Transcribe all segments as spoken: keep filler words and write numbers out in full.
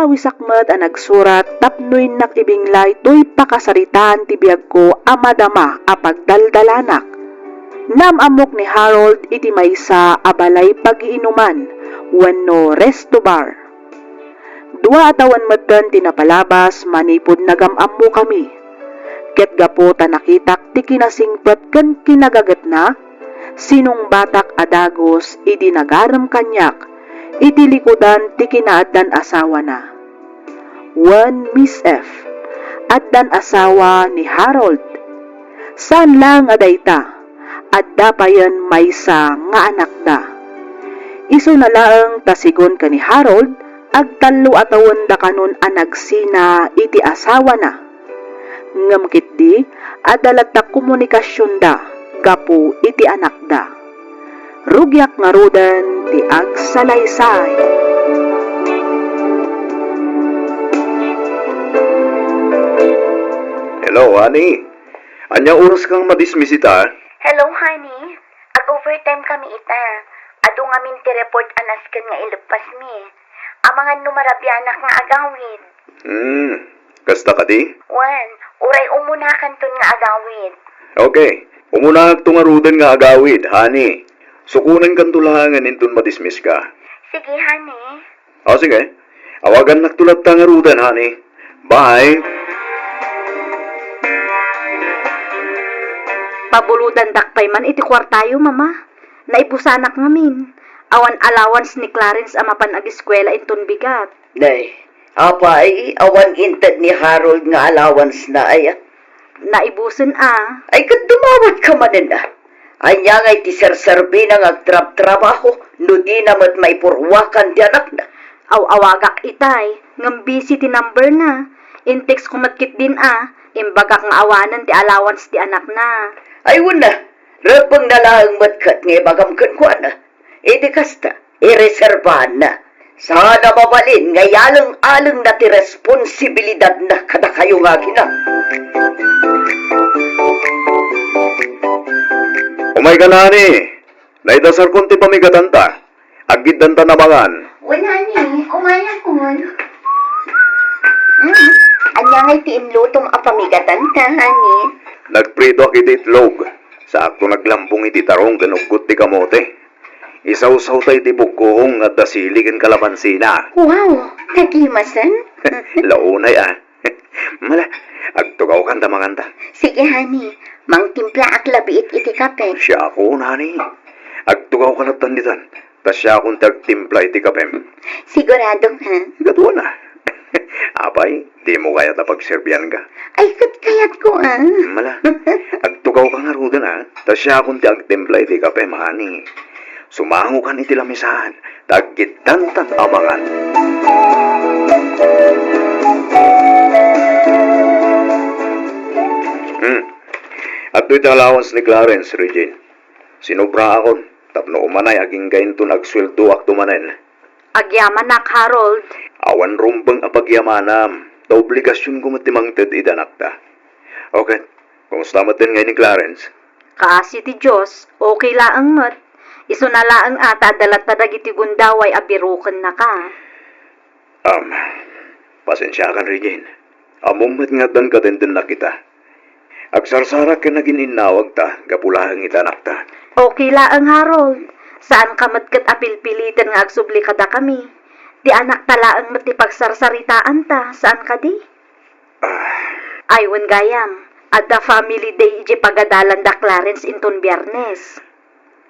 Awisak met a nagsurat tapno innak ibinglay toy pakasaritaan ti biagko a madama a pagdaldalanak. Naam-ammok ni Harold iti maysa a balay pagiinuman wenno resto bar. Dua a tawen metten ti napalabas manipud nagam-ammokami. Ket gapu ta nakitak ti kinasingpet ken kinagagetna, sinungbatak a dagus idi nagarem kaniak iti likudan ti kinaaddan asawana. Wen Miss F, addan asawa ni Harold. Saan laeng a dayta, adda payen maysa nga anakda. Isuna laeng ta sigun ken ni Harold, agtallo a tawenda kanon a nagsina iti asawana. Ngem ketdi, adda latta komunikasionda gapu iti anakda. Rugiak ngaruden ti agsalaysay. Hello, honey. Ania oras kang madismiss ita? Hello, honey. Ag-overtime kami ita. Adu ngamin ti report a nasken nga ileppasmi. Amangan no marabianak nga agawid. Hmm, kasta kadi? Wen, uray umunakanton nga agawid. Okay, umunakto ngaruden nga agawid, honey. Sukonenkanto laengen inton madismiss ka. Sige, honey. O, sige. Awagannakto latta ngaruden, honey. Bye. Pabulodandak pay man iti kuartayo, Mama. Naibusanak ngamin. Awan allowance ni Clarence a mapan ageskuela inton bigat. Nay, apay, awan inted ni Harold nga allowance na aya? Naibusen a. Ay, ket dumawat ka manen a. Ania ngay ti serserbina nga agtrabtrabaho no dina met maipurwakan ti anakna? Aw-awagak itay, ngem busy ti number na. In-text ko met ketdin a, imbagak nga awanen ti allowance ti anakna. Ay, wen a, rebbengna laeng met ket nga ibagam kenkuana. Idi kasta, ireserbaanna. Saan a mabalin nga ialeng-alengna ti responsibilidadna kadakayo nga agina. Umayka, honey. Naidasarkon ti pamigatanta. Aggiddantan a mangan. Wen, honey, umayakon. Mm, ania ngay ti inlutom a pamigatanta, honey? Nagpritoak iti itlog. Saakto naglambong iti tarong ken uggot ti kamote. Isawsawta iti buggoong nga adda sili ken kalabansina. Wow! Nagimasen? Launay a. Mala, agtugawkan ta manganta. Sige, honey. Mangtimplaak labiit iti kape. Siakon, honey. Agtugawkan lattan ditan. Ta siakon ti agtimpla iti kapem. Sigurado ka? Katuana. Apay, dimo kayat a pagserbianka? Ay, ket kayatko a. Mala, agtugawka ngaruden a. Ta siakon ti agtimpla iti kape, honey. Sumangokan iti lamisan, ta aggiddantan a mangan. Hmm. Adtoy ti allowance ni Clarence, Regine. Sinubraakon, tapno umanay agingga inton agsueldoakto manen. Agyamanak, Harold. Awan rumbeng a pagyamanam, ta obligasionko met ti mangted iti anakta. O ket, kumusta met ngay ni Clarence? Kaasi ti Dios, okay laeng met. Isuna laeng a ta adda latta dagiti gundaway a birukennaka. Am, pasensiakan, Regine. Ammom met nga addan katendennak ita. Agsarsarak ken nagin-innawagta gapu laeng iti anakta. Okay laeng, Harold. Saanka met ket a pilpiliten nga agsubli kadakami. Ti anakta laeng met ti pagsarsaritaanta, saan kadi? Ah. Ay, wen gayam, adda family day idiay pagadalanda Clarence inton Biernes.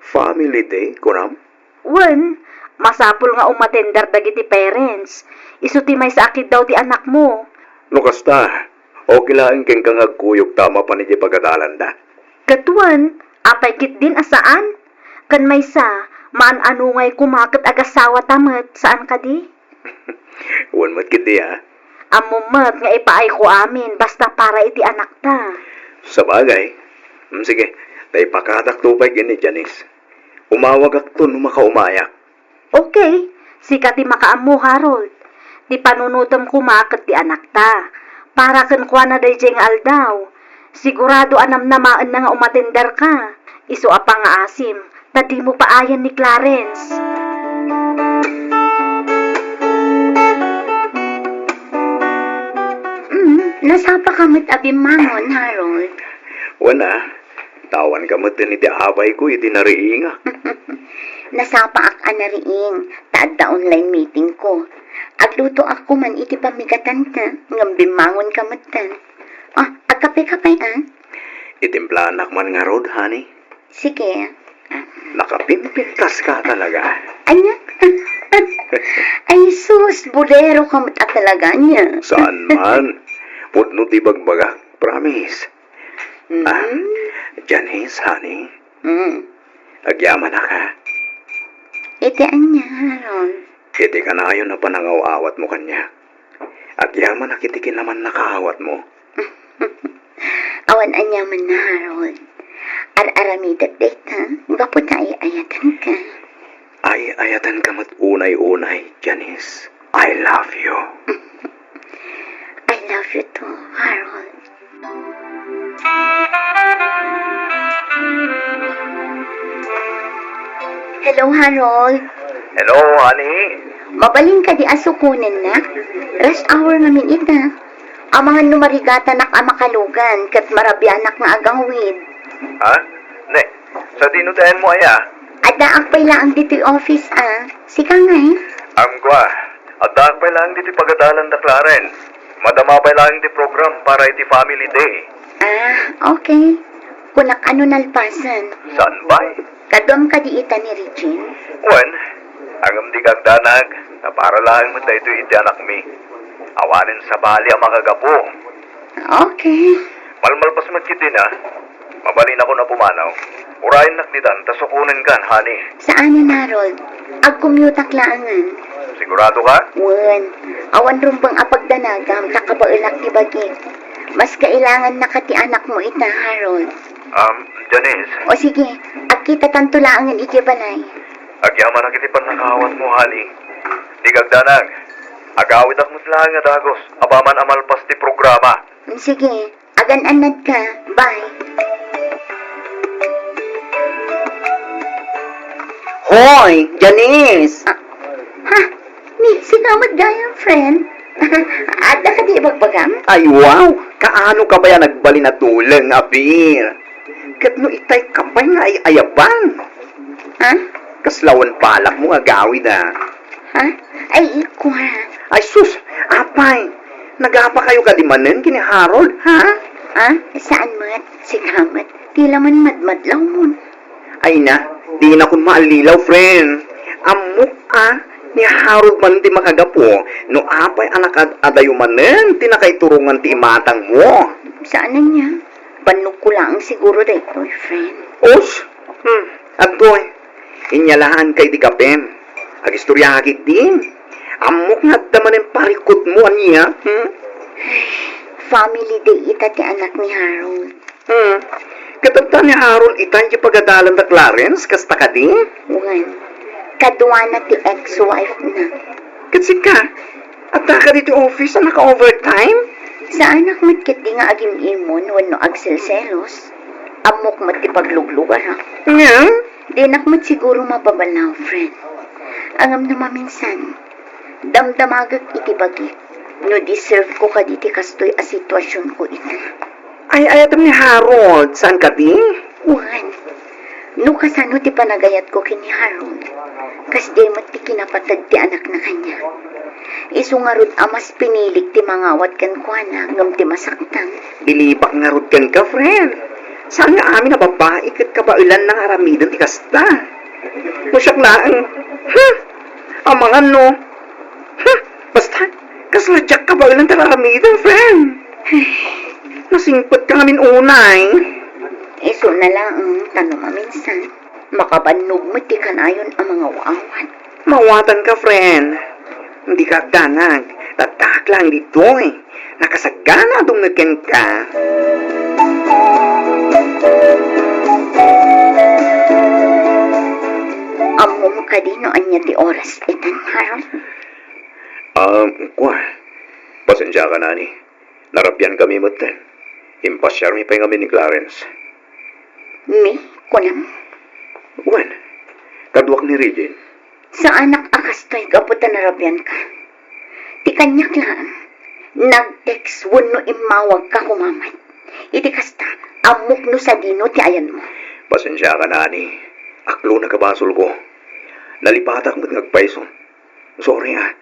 Family day, kunam? Wen, masapul nga umatender dagiti parents. Isu ti maysa a kiddaw ti anakmo. No kasta, okay laeng kenka nga agkuyogta a mapan idiay pagadalanda. Ket wen, apay ketdin a saan? Ken maysa, maan-ano ngay koma ket agasawata met, saan kadi? Wen met ketdi a. Ammom met nga ipaayko amin basta para iti anakta. Sabagay. Mm, sige, ta ipakadakto pay ken ni Janice. Umawagakto no makaumayak. Okay, sika ti makaammo, Harold. Ti panunotem koma ket ti anakta. Para kenkuana daydiay nga aldaw. Sigurado a namnamaenna nga umatenderka. Isu a pangaasim, ta dimo paayen ni Clarence. Nasapaka met a bimmangon, Harold. Wen a, tawanka met iti abayko iti nariingak. Nasapaak a nariing, ta adda online meeting ko. Aglutoak koma iti pammigatanta, ngem bimmangonka metten. Ah, agkape-kape, ah? Itimplaannak man ngarud, honey. Sige. Nakapimpintaska talaga. Ania? Ay, sus, bolero ka met a talaga, ania? Saan man. Pudno ti bagbagak, promise. Mm. Ah, Janice, honey. Mm. Agyamanak, ha? Iti ania, Harold? Iti kanayon a panangaw-awatmo kaniak. Agyamanak iti kinamannakaawatmo. Awan aniamanna, Harold. Ar-aramidek dayta gapu ta ay-ayatenka. Ay-ayatenka met unay-unay, Janice. I love you. I love you too, Harold. Hello, Harold. Hello, honey. Mabalin kadi a sukonennak? Rush hour ngamin ita. Amangan no marigatanak a makalugan ket marabianak nga agawid. Ha? Ne, sadino ti ayanmo aya? Addaak pay laeng ditoy office, ah. Sika ngay? Am, kua, addaak pay laeng ditoy pagadalan da Clarence. Madama pay laeng ti program para iti family day. Ah, okay. Kunak a no nalpasen. Saan pay? Kaduam kadi ita ni Regine? Wen, ngem dika agdanag, ta para laeng met daytoy iti anakmi. Awanen sabali a makagapu. Okay. Malmalpas met ketdin a. Mabalinakon a pumanaw. Urayennak ditan ta sukonenkan, honey. Saanen, Harold. Agcommute-ak laengen. Sigurado ka? Wen. Awan rumbeng a pagdanagam ta kabaelak ti bagik. Mas kailangannaka ti anakmo ita, Harold. Um, Janice. O sige, agkitatanto laengen idiay balay. Agyamanak iti pannakaawatmo, honey. Dika agdanag. Agawidak met laeng a dagus apaman a malpas ti programa. Mm, sige, agan-annadka. Bye. Hoy, Janice! Ah, ha? Ni, sika met gayam, friend? Adda kadi ibagbagam? Ay, wow! Kaano ka pay a nagbalin a tuleng, apir? Ket no itay ka pay nga ay-ayaban? Ha? Kasla awan balakmo nga agawid, a. Ha? Ay, kua. Ay, sus! Apay! Nagapakayo kadi manen ken ni Harold, ha? Ha? Saan met? Sika met. Tila man madmadlawmon. Ay na, dinakon maallilaw, friend. Ammok a, ni Harold man ti makagapu, no apay a nakaad-adayo manen ti nakaiturongan ti imatangmo. Saan ania? Bannogko laeng siguro daytoy, friend. Us? Hmm, adtoy. Inyalaanka iti kapem. Agistoriaak ketdin. Ammok nga adda manen parikutmo, ania? Hmm? Family day ita ti anak ni Harold. Hmm. Ket adda ni Harold ita idiay pagadalan da Clarence, kasta kadi? Wen. Kaduana ti ex-wife na. Ket sika? Adda kadi ti office a naka-overtime? Saanak met ketdi nga agim-imon wenno agselselos. Ammok met ti pagluglugarak. Ngem? Dinak met siguro mababalaw, friend. Ngem no maminsan, damdamagek iti bagik no deserve ko kadi ti kastoy a situasionko ita. Ay-ayatem ni Harold, saan kadi? Wen, no kasano ti panagayatko ken ni Harold, kasdiay met ti kinapateg ti anakna kaniak. Isu ngarud a mas pinilik ti mangawat kenkuana ngem ti masaktan. Bilibak ngarud kenka, friend. Saan nga amin a babai ket kabaelanna nga aramiden ti kasta? No siak laeng, hmm, amangan no. Hmm, basta, kasla diak kabaelan ti aramiden, friend. Nasingpetka ngamin unay. Isuna laeng, ta no maminsan, makabannog met ti kanayon a mangaw-awat. Mawatanka, friend. Dika agdanag. Addaak laeng ditoy. Nakasagana a dumngeg kenka. Ammom kadi no ania ti oras itan, Harold? Ah, kua. Pasensiaka, nani. Narabiankami metten. Impasiarmi pay ngamin ni Clarence. Ni, kunam? Wen, kaduak ni Regine. Saanak a kastoy gapu ta narabianka. Ti kaniak laeng, Nag-text wenno immawagka koma met. Iti kasta, ammok no sadino ti ayanmo. Pasensiakan, honey. Aklonak a basolko. Nalipatak met nga agpayso. Sorry, ah.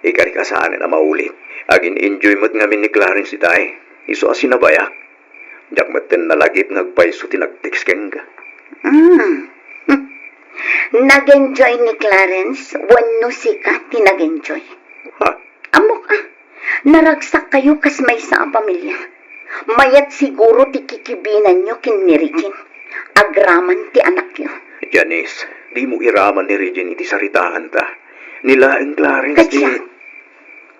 Ikarik a saanen a maulit. Agin-enjoy met ngamin ni Clarence itay. Isu a sinabayak. Diak metten nalagip nga agpayso ti nag-text kenka. Hmm. Nag-enjoy ni Clarence wenno sika ti nag-enjoy? Ha? Ammok, ah. Naragsakkayo kas maysa a pamilia. Mayat siguro ti kikibinanyo ken ni Regine. Agraman ti anakyo. Janice, dimo iraman ni Regine iti saritaanta. Ni laeng Clarence ti... Kadiak,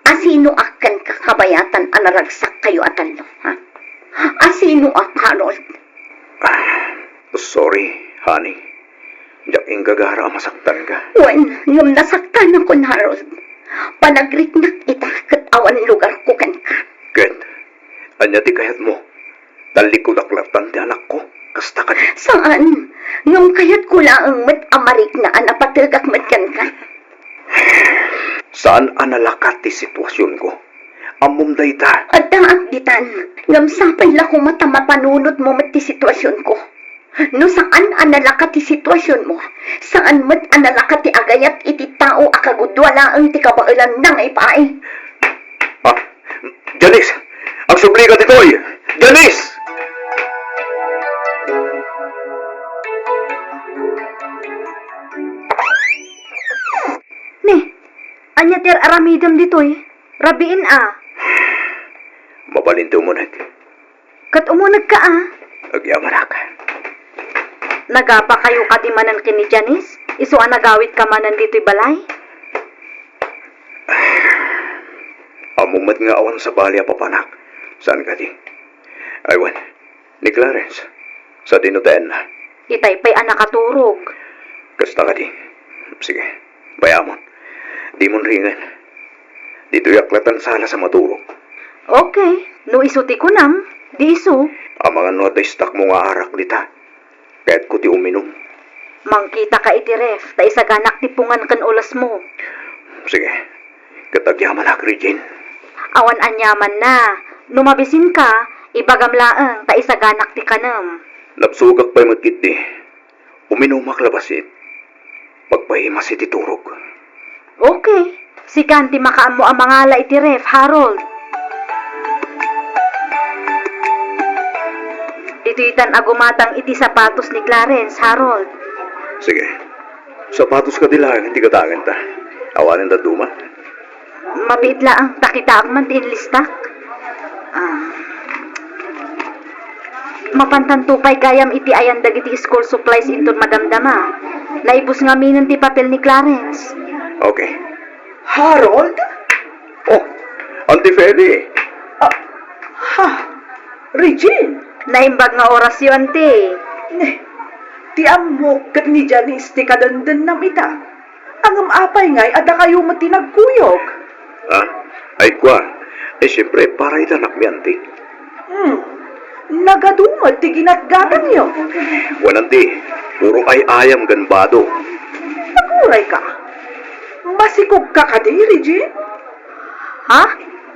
asinoak kenka kabayatan a naragsakkayo a tallo, ha? Asinoak, Harold? Ah, sorry, honey. Diak inggagara a masaktanka. Wen, ngem nasaktanakon, Harold. Panagriknak ita ket awan lugarko kenka. Ket, ania ti kayatmo? Tallikkodak lattan ti anakko? Kasta kadi? Saan. Ngem kayatko laeng met a marikna a napategak met kenka. Saan a nalakat ti situasionko. Ammom dayta. Addaak ditan. Ngem sapay la koma ta mapanunotmo met ti situasionko. No saan a nalakat ti situasionmo, saan met a nalakat ti agayat iti tao a kagudua laeng ti kabaelanna nga ipaay. Ah, Janice! Agsubli ka ditoy! Janice! Ne, ania ti ar-aramidem ditoy? Rabiin a. Mabalin ti umuneg. Ket umunegka a. Agyamanak. Nagapakayo kadi manen ken ni Janice? Isu a nagawitka manen ditoy balay? Ammom met nga awan sabali a papanak. Saan kadi? Ay wen, ni Clarence. Sadino ti ayanna? Itay pay a nakaturog. Kasta kadi. Sige, bayamon. Dimon ringen. Ditoyak lattan sala sa maturog. Okay. No isu ti kunam, di isu. Amangan no adda istakmo nga arak dita. Kayatko ti uminum. Mangkitaka iti ref, ta isaganak ti pungan ken ulasmo. Sige. Ket agyamanak, Regine. Awan aniamanna. No mabisinka, ibagam laeng, ta isaganak ti kanem. Nabsogak pay met ketdi. Uminumak la bassit. Pagpahimas iti turog. Okay. Sikan ti makaammo a mangala iti ref, Harold. Ditoytan a gumatang iti sapatos ni Clarence, Harold. Sige. Sapatos kadi laeng ti gatangenta. Awanen dadduma. Mabiit laeng, ta kitaak man ti inlistak. Ah. Mapantanto pay gayam iti ayan dagiti school supplies inton madamdama. Naibus ngaminen ti papel ni Clarence. Okay. Harold? Oh, Auntie Feli. Ah, ha? Regine? Naimbag nga orasyo, Auntie. Ne, ti ammok ket ni Janice ti kadendennam ita. Ngem apay ngay a dakayo met ti nagkuyog? Ah, ay kua, eh, siempre, para ita nakmi, Auntie. Hmm, nagadu met ti ginatgatangyo. Wen, Auntie, puro ay-ayam ken bado. Aguray ka. Masikog ka kadi, Regine? Ha?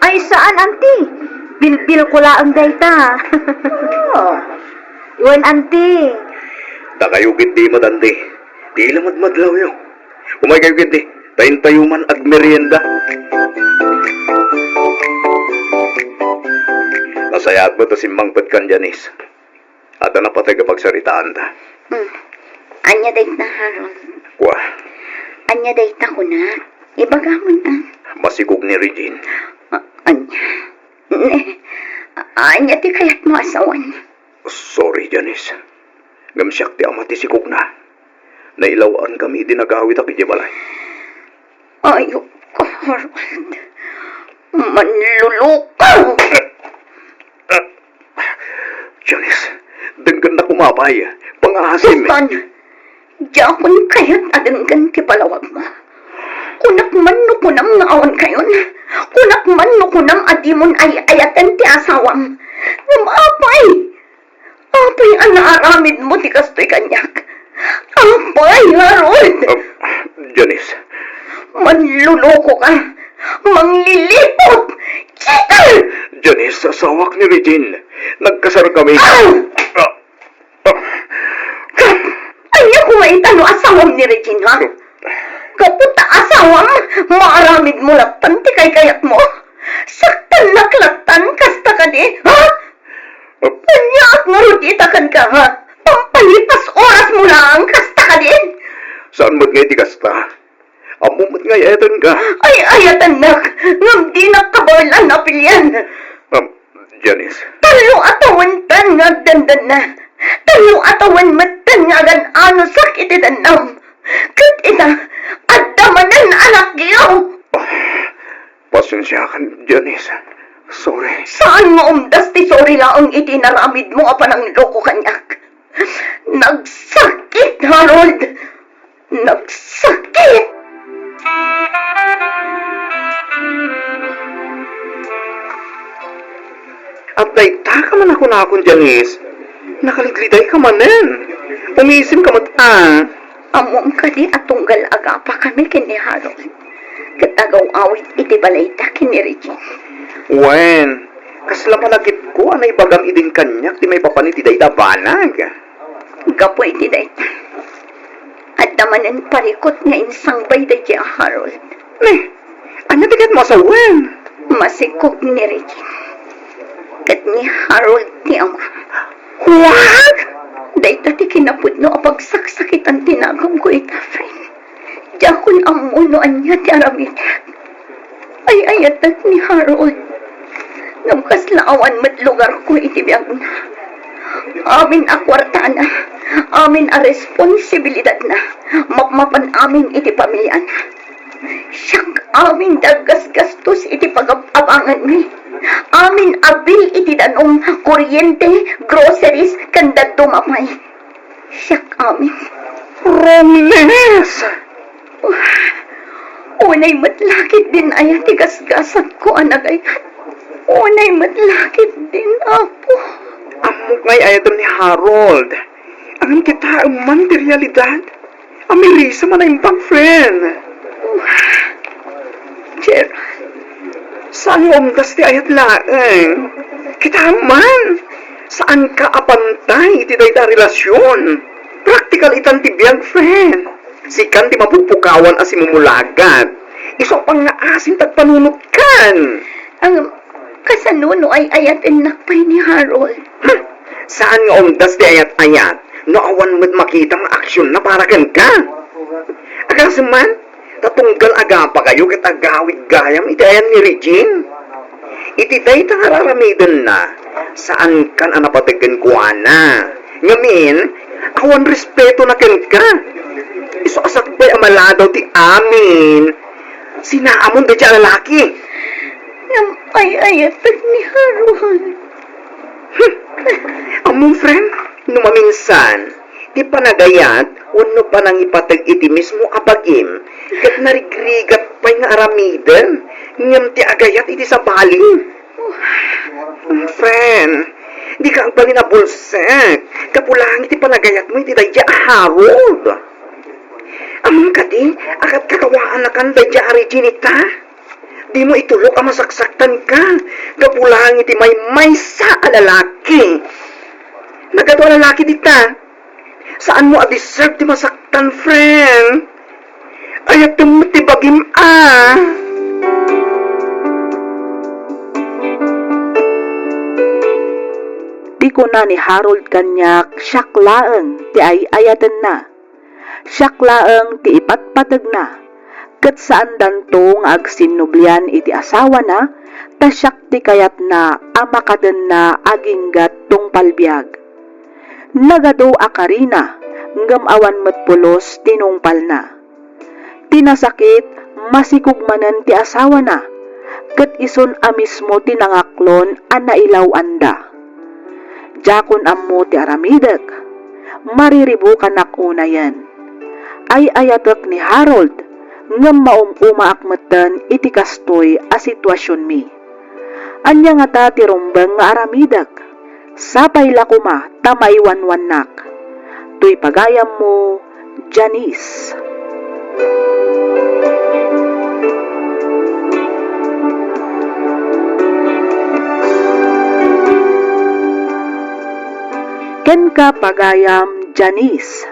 Ay, saan, Auntie? Bilbil ko laeng dayta. Ah. Wen, Auntie. Dakayo ketdi met, Auntie. Dila madmadlawyo. Umaykayo ketdi. Ta intayo man agmerienda. Nasayaat met a simmangpetkan, Janice. Adda napateg a pagsaritaanta. Hmm. Ania dayta, Harold? Kua. Ania dayta, kunak? Ibagamon, ah. Masikog ni Regine. A-, ania? Ne, ania ti kayatmo a sawen? Sorry, Janice. Ngem siak ti ama ti sikogna. Nailawaan kami idi nagawidak idiay balay. Ayok ka, Harold. Manluluko. Janice, denggennak koma pay. Pangaasim. Sultan, diakon kayat a denggen ti palawagmo. Kunak man no kunam nga awankayon. Kunak man no kunam a dimon ay-ayaten ti asawam. Ngem apay, apay a naaramidmo ti kastoy kaniak? Apay, Harold! Ah, Janice. Manluluko ka. Mangliliput! Cheater! Janice, asawak ni Regine. Nagkasar kami. Ah! Ah! Ah! Ania koma ita no asawam ni Regine, ha? Gapu ta asawam, maaramid mo lattan ti kaykayat mo. Saktannak lattan, kasta kadi, ha? Aniaak ngarud ita kenka, ha? Pampalipas oras mo laeng, kasta kadi? Saan met nga iti kasta? Ammo met nga ay-ayatenka. Ay-ayatennak, ngem dinak kabaelan a pilian. Um, Janice. Tallo a tawen ten nga agdandanna. Tallo a tawen met ten nga agan-anosak iti dannam. Ket ita, adda manen a lakyo. Pasensiakan, Janice. Sorry. Saan nga umdas ti sorry laeng iti inaramidmo a panangloko kaniak. Nagsakit, Harold! Nagsakit! At dayta ka man a kunakon, Janice. Nakalitlitay ka manen. Umisim ka met, ah. Ammom kadi a tunggal agapakami ken ni Harold ket agaw-awid iti balayda ken ni Regine. Wen, kasla malagipko a naibagam idin kaniak ti maipapan iti dayta a banag. Gapu iti dayta, adda manen parikut nga insangbay daydiay a Harold. Ne, ania ti kayatmo a sawen? Masikog ni Regine ket ni Harold ti ama. What? Dayta ti kinapudno a pagsaksakitan ti naganko ita, friend. Diakon ammo no ania ti aramidek. Ay-ayatek ni Harold. Ngem kasla awan met lugarko iti biagna. Amin a kuartana, amin a responsibilidatna, mapmapan amin iti pamiliana. Siak amin ti aggasgastos iti pagab-abanganmi. Amin a bill iti danum, kuryente, groceries, ken dadduma pay. Siak amin. Wrongness! Unay met la ketdin aya ti gasgasatko a nagayat. Unay met la ketdin, Apo. Ammok nga ay-ayatem ni Harold. Ngem kitaem man ti realidad. Amirisa man a imbag, friend. Gerald, saan nga umdas ti ayat laeng. Kitaem man, saanka a pantay iti dayta a relasyon. Praktikal itan ti biag, friend. Sikan ti mapupukawan a simumulagat. Isu a pangngaasin ti agpanunotkan. Ang Kasano no ay-ayatennak pay ni Harold? Hmm, saan nga umdas ti ayat-ayat no awan met makita nga aksionna para kenka? Agasem man, ta tunggal agapakayo ket agawid gayam iti ayan ni Regine. Iti dayta nga ar-aramidenna, saankan a napateg kenkuana. Ngamin, awan respetona kenka. Isu a sakbay a maladaw ti amin. Sinaamon daydiay a lalaki. Ngem ay-ayatek ni Harold. Hmm. Ammom, friend, no maminsan, ti panagayat wenno panangipateg iti mismo a bagim, ket narigrigat pay nga aramiden, ngem ti agayat iti sabali. Hmm, friend, dika agbalin a bulsek, gapu laeng iti panagayatmo iti daydiay a Harold. Ammom kadi a kat-, kakawaannakan daydiay a Regine ita? Dimo itulok a masaksaktanka gapu laeng iti maymaysa a lalaki. Nagadu a lalaki dita. Saanmo a deserve ti masaktan, friend. Ayatem met ti bagim a. Ti kuna ni Harold kaniak, siak laeng ti ay-ayatenna. Siak laeng ti ipatpategna, ket saandanto nga agsinnublian iti asawana, ta siak ti kayatna a makadenna aginggat tungpal biag. Nagadu a karina, ngem awan met pulos ti nungpalna. Ti nasakit, masikog manen ti asawana, ket isun a mismo ti nangaklon a nailaw-anda. Diakon ammo ti aramidek. Mariribukanak unayen. Ay-ayatek ni Harold, ngem maum-umaak metten iti kastoy a situasionmi. Ania ngata ti rumbeng nga aramidek? Sapay la koma ta maiwanwannak. Toy pagayammo, Janice. Kenka, pagayam Janice,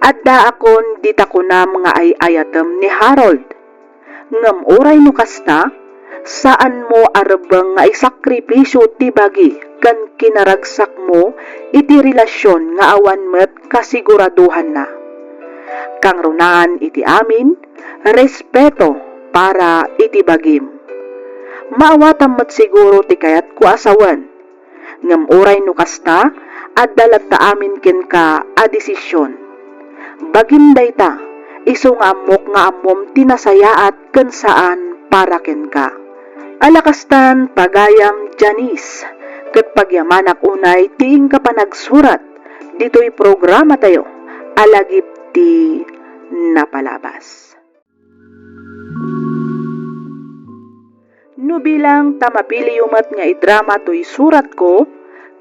addaakon dita kunam nga ay-ayatem ni Harold. Ngem uray no kasta, saanmo a rebbeng nga isakripisio ti bagi ken kinaragsakmo iti relasion nga awan met kasiguradohanna. Kangrunaan iti amin, respeto para iti bagim. Maawatam met siguro ti kayatko a sawen. Ngem uray no kasta, adda latta amin kenka a desision. Bagim dayta, isu nga ammok nga ammom ti nasayaat ken saan para kenka. Ala kastan, pagayam Janice, ket pagyamanak unay ti inka panagsurat ditoy programatayo a Lagip ti Napalabas. No bilang ta mapiliyo met nga idrama toy suratko,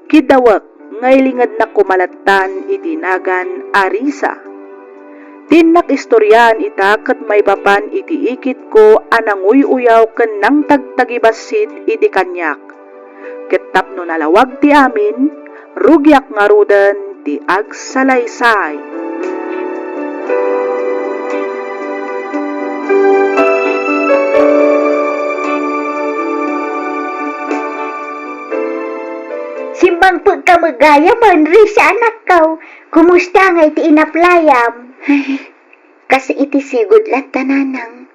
kiddawek nga ilingednak koma lattan iti nagan a Risa. Ti innak istoriaan ita ket maipapan iti ikitko a nanguy-uyaw ken nangtagtagibassit iti kaniak. Ket tapno nalawag ti amin, rugiak ngaruden ti agsalaysay. Simmangpet ka met gayam, Risa, anakko. Kumusta ngay ti inaplayam? Ay, kas iti sigud latta, nanang.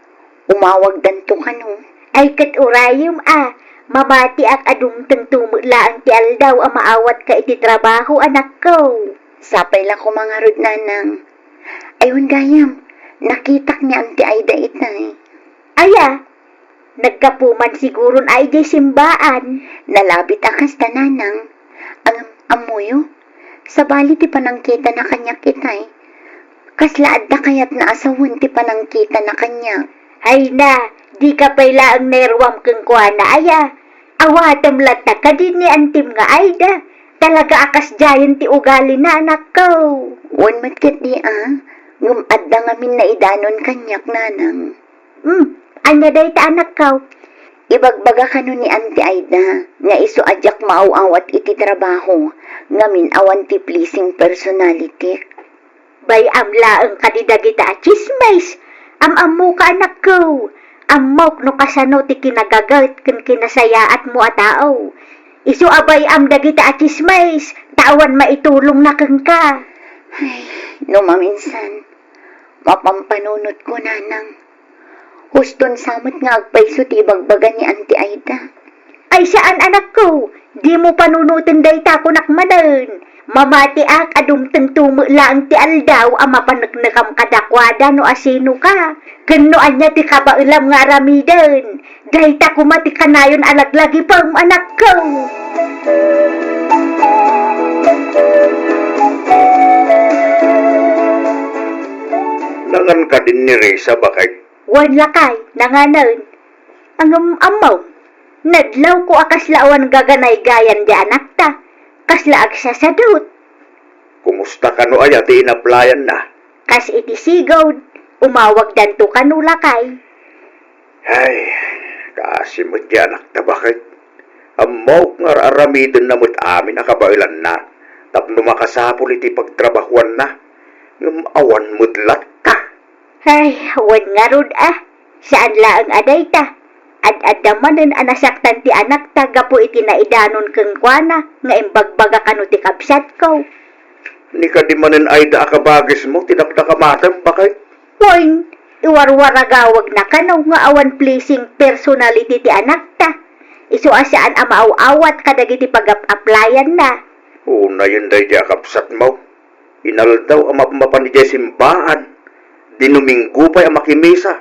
Umawagdanto kano. Ay, ket urayem a, mamatiak a dumtengto met laeng ti aldaw a maawatka iti trabaho, anakko. Sapay la koma ngarud, nanang. Ay, wen gayam, nakitak ni Auntie Aida itay. Aya, naggapu man siguron a idiay simbaan. Nalabit a kasta, nanang. Ngem, ammoyo, sabali ti panangkitana kaniak itay. Kasla adda kayatna a sawen ti panangkitana kaniak? Ay na, dika pay laeng nairwam kenkuana, aya. Awatem latta kadi ni Antim nga Aida. Talaga a kasdiayen ti ugalina, anakko. Wen met ketdi a, ngem adda ngamin naidanon kaniak, nanang. Hmm, ania dayta, anakko? Ibagbaga kano ni Auntie Aida nga isu a diak maaw-awat iti trabaho ngamin awan ti pleasing personality. Bay-am laeng kadi dagita a tsismis. Am-ammoka, anakko. Ammok no kasano ti kinagaget ken kinasayaatmo a tao. Isu a bay-am dagita a tsismis, ta awan maitulongna kenka. Ay, no maminsan, mapampanunotko, nanang. Huston sa met nga agpayso ti ibagbaga ni Auntie Aida. Ay, saan, anakko. Dimo panunoten dayta, kunak manen. Mamatiak a dumtengto met laeng ti aldaw a mapaneknekam kadakuada no asinoka. Ken no ania ti kabaelam nga aramiden. Dayta koma ti kanayon a laglagipem, anakko. Nangan kadin ni Risa, baket? Wen, lakay, nanganen. Ngem ammom, nadlawko a kasla awan gaganaygayan di anakta, kasla agsasadut. Kumusta kano aya ti inaplayanna? Kas iti sigud, umawagdanto kano, lakay. Ay, kaasi met di anakta, baket? Ammok nga ar-aramidenna met amin a kabaelanna tapno makasapul iti pagtrabahuanna, ngem awan met latta. Ay, wen ngarud a, saan laeng a dayta. Ad-adda manen a nasaktan ti anakta gapu iti naidanon kenkuana nga imbagbaga kano ti kabsatko. Ni kadi manen Aida a kabagismo ti dakdakamatem, baket? Wen, iwarwaragawagna kano nga awan pleasing personality ti anakta. Isu a saan a maaw-awat kadagiti pagap-aplayanna. Unayen daydi a kabsatmo. Inaldaw a mapmapan idiay simbaan. Dinumingo pay a makimisa.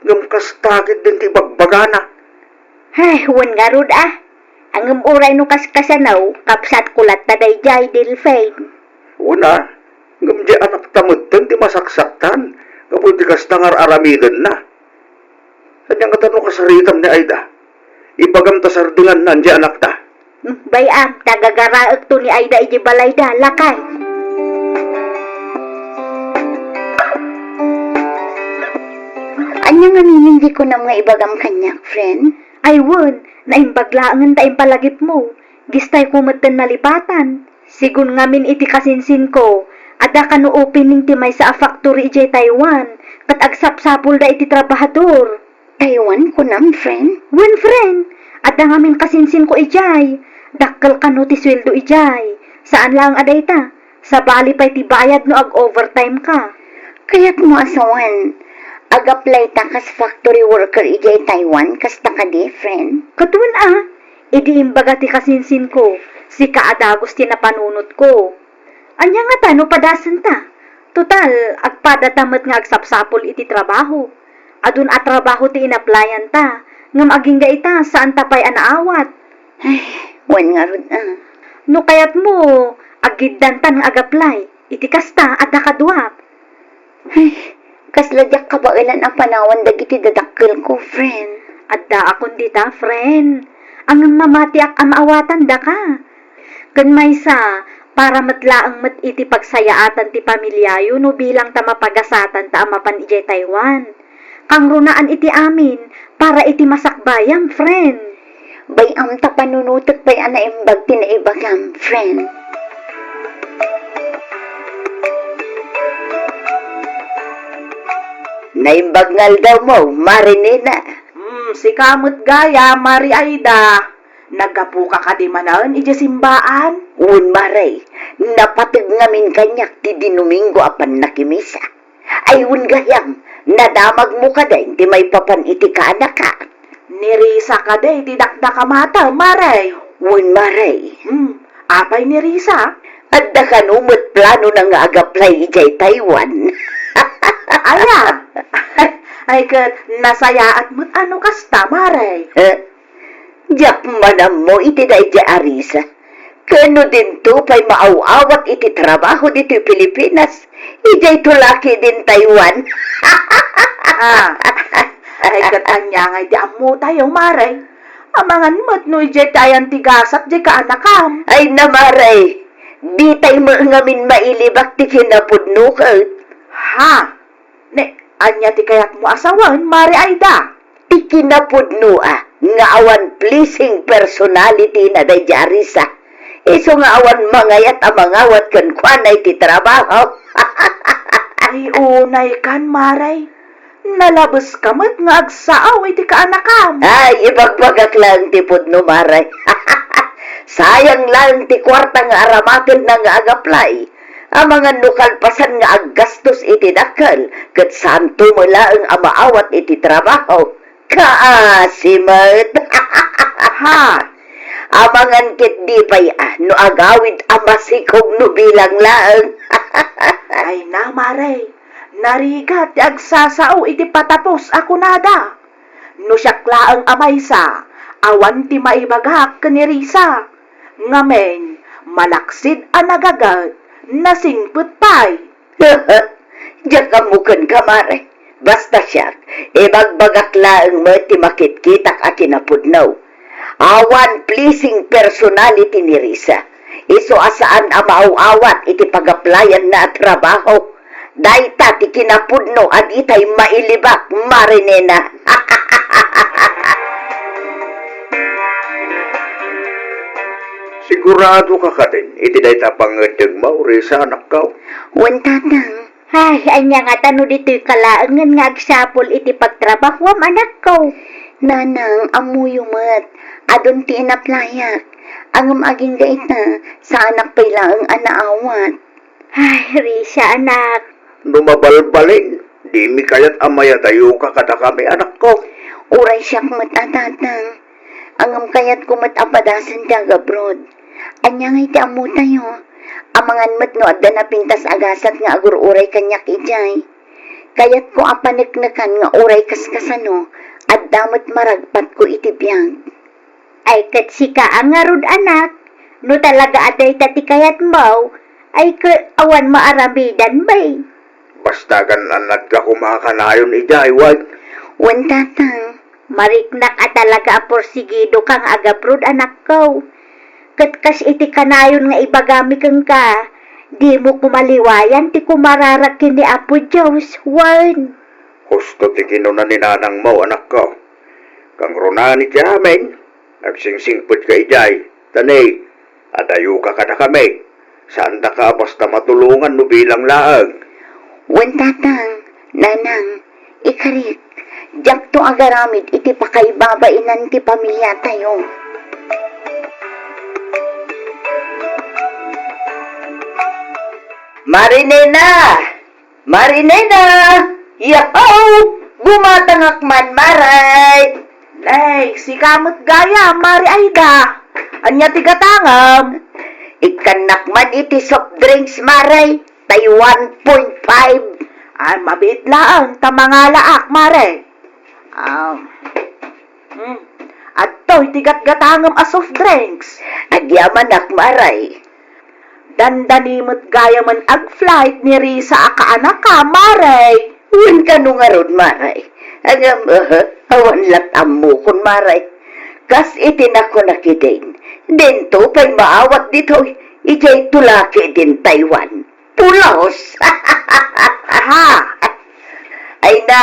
Ngem kasta ketdin ti ibagbagana. Ay, wen ngarud a. Ngem uray no kaskasano, kabsatko latta daydiay, Delphine. Wen a, ngem diay anakta metten ti masaksaktan gapu iti kasta nga ar-aramidenna. Ania ngata no kasaritam ni Aida? Ibagam ta sardengannaan diay anakta. Hmm, bay-am, ta gagaraekto ni Aida idiay balayda, lakay. Ania ngamin ti kunam nga ibagam kaniak, friend? Ay wen, naimbag laengen ta impalagipmo. Distayko metten nalipatan. Sigun ngamin iti kasinsinko, adda kano opening ti maysa a factory idiay Taiwan, ket agsapsapulda iti trabahador. Taiwan kunam, friend? Wen, friend, adda ngamin kasinsinko idiay. Dakkel kano ti sueldo idiay. Saan laeng a dayta. Sabali pay ti bayad no ag-overtime ka. Kayatmo a sawen, ag-apply ta kas factory worker idiay Taiwan, kasta kadi, friend? Ket wen a, idi imbaga ti kasinsinko, sika a dagus ti napanunotko. Ania ngata no padasenta? Total, agpadata met nga agsapsapul iti trabaho. Adun a trabaho ti inaplayan ta, ngem agingga ita, saan ta pay a naawat. Ay, wen ngarud a. No kayatmo, aggiddantan nga agaplay. Iti kasta, adda kaduak. Ay, kasla diak kabaelan a panawan dagiti dadakkelko, friend. Addaakon dita, friend. Ngem mamatiak a maawatandaka. Ken maysa, para met laeng met iti pagsayaatan ti pamiliayo no bilang ta mapagasatan ta a mapan idiay Taiwan. Kangrunaan iti amin, para iti masakbayam, friend. Bay-am ta panunotek pay a naimbag ti naibagam, friend. Naimbag nga aldawmo, Mare Nena. Hmm, sika met gayam, Mare Aida. Naggapuka kadi manen idiay simbaan? Wen, Mare, napateg ngamin kaniak ti Dinuminggo a pannakimisa. Ay, wen gayam, nadamagmo kadi ti maipapan iti kaanaka? Ni Risa kadi ti dakdakama, Mare? Wen, Mare. Hmm, apay ni Risa? Adda kano met planona nga agaplay idiay Taiwan. Aya? Ay, ket nasayaat met a no kasta, Mare. Eh, diak man ammo iti daydi a Risa. Ken no dinto pay maaw-awat iti trabaho ditoy Pilipinas, idiay to la ketdin Taiwan. Ah, ay, ket ania ngay ti ammotayo, Mare? Amangan met no idiay ti ayan ti gasat diay kaanakam. Ay na, Mare, ditay met ngamin mailibak ti kinapudno ket. Ha? Ne, ania ti kayatmo a sawen, Mare Aida? Ti kinapudno a nga awan pleasing personality na daydi a Risa. Isu nga awan mangayat a mangawat kenkuana iti trabaho. Ay, unay kan, Mare. Nalabeska met nga agsao iti kaanakam. Ay, ibagbagak laeng ti pudno, Mare. Sayang laeng ti kuarta nga aramatenna nga agaplay. Amangan no kalpasan nga aggastos iti dakkel, ket saanto met laeng a maawat iti trabaho. Kaasi met. Ha? Amangan ket di pay a no agawid a masikog no bilang laeng. Ay na, Mare. Narigat ti agsasao iti patapos a kunada. No siak laeng a maysa, awan ti maibagak ken ni Risa. Ngamin, malaksid a nagaget, nasingpet pay. Diak ammo kenka, Mare. Basta siak, ibagbagak laeng met ti makitkitak a kinapudno. Awan pleasing personality ni Risa. Isu a saan a maaw-awat iti pagaplayanna a trabaho. Dayta ti kinapudno a ditay mailibak, Mare Nena. Sigurado ka kadin iti dayta pangngeddengmo, Risa, anakko? Wen, Tatang. Ay, ania ngata no ditoyka laengen nga agsapul iti pagtrabahuam, anakko? Nanang, ammoyo met. Adun ti inaplayak. Ngem agingga ita, saanak pay laeng a naawat. Ay, Risa, anak. No mabalbalin, dimi kayat a mayadayoka kadakami, anakko. Uray siak met a, Tatang. Ngem kayatko met a padasen ti agabroad. Ania ngay ti ammotayo? Amangan met no adda napintas a gasat nga agur-uray kaniak idiay. Kayatko a paneknekan nga uray kaskasano, adda met maragpatko iti biag. Ay, ket sika a ngarud, anak, no talaga a dayta ti kayatmo, ay, ket awan maaramidan, bay. Basta agan-annadka koma a kanayon idiay, wen? Wen, Tatang. Mariknak a talaga a porsigidoka nga agabroad, anakko. Ket kas iti kanayon nga ibagami kenka, dimo koma liwayan ti kumararak ken ni Apo Dios, wen. Husto ti kinuna ni nanangmo, anakko. Kangrunaan iti amin, agsingsingpetka idiay, ta ni, adayoka kadakami. Saandaka a basta matulongan no bilang laeng. Wen, Tatang, Nanang, ikarik, diakto agaramid iti pakaibabainan ti pamiliatayo. Marinena! Marinena! Yahaw! Gumatangak man, Maray! Nay, sika met gayam, Mari Aida. Ania ti gatangem? Ikkannak man iti soft drinks, Maray. Tay one point five. Ay, mabiit laeng ta mangalaak, Mare. Ah. Hmm. Adtoy ti gatgatangem a soft drinks. Agyamanak, Maray. Dandani met gayamen ag-flight ni Risa a kaanaka, Maray. Wen, kano ngarud, Maray? Ngem, aha, awan lat ammokon, Maray. Kas iti nakunak idin, dinto pay maawat ditoy, idiay tulaki idin Taiwan. Pulos! Ha? Ay na,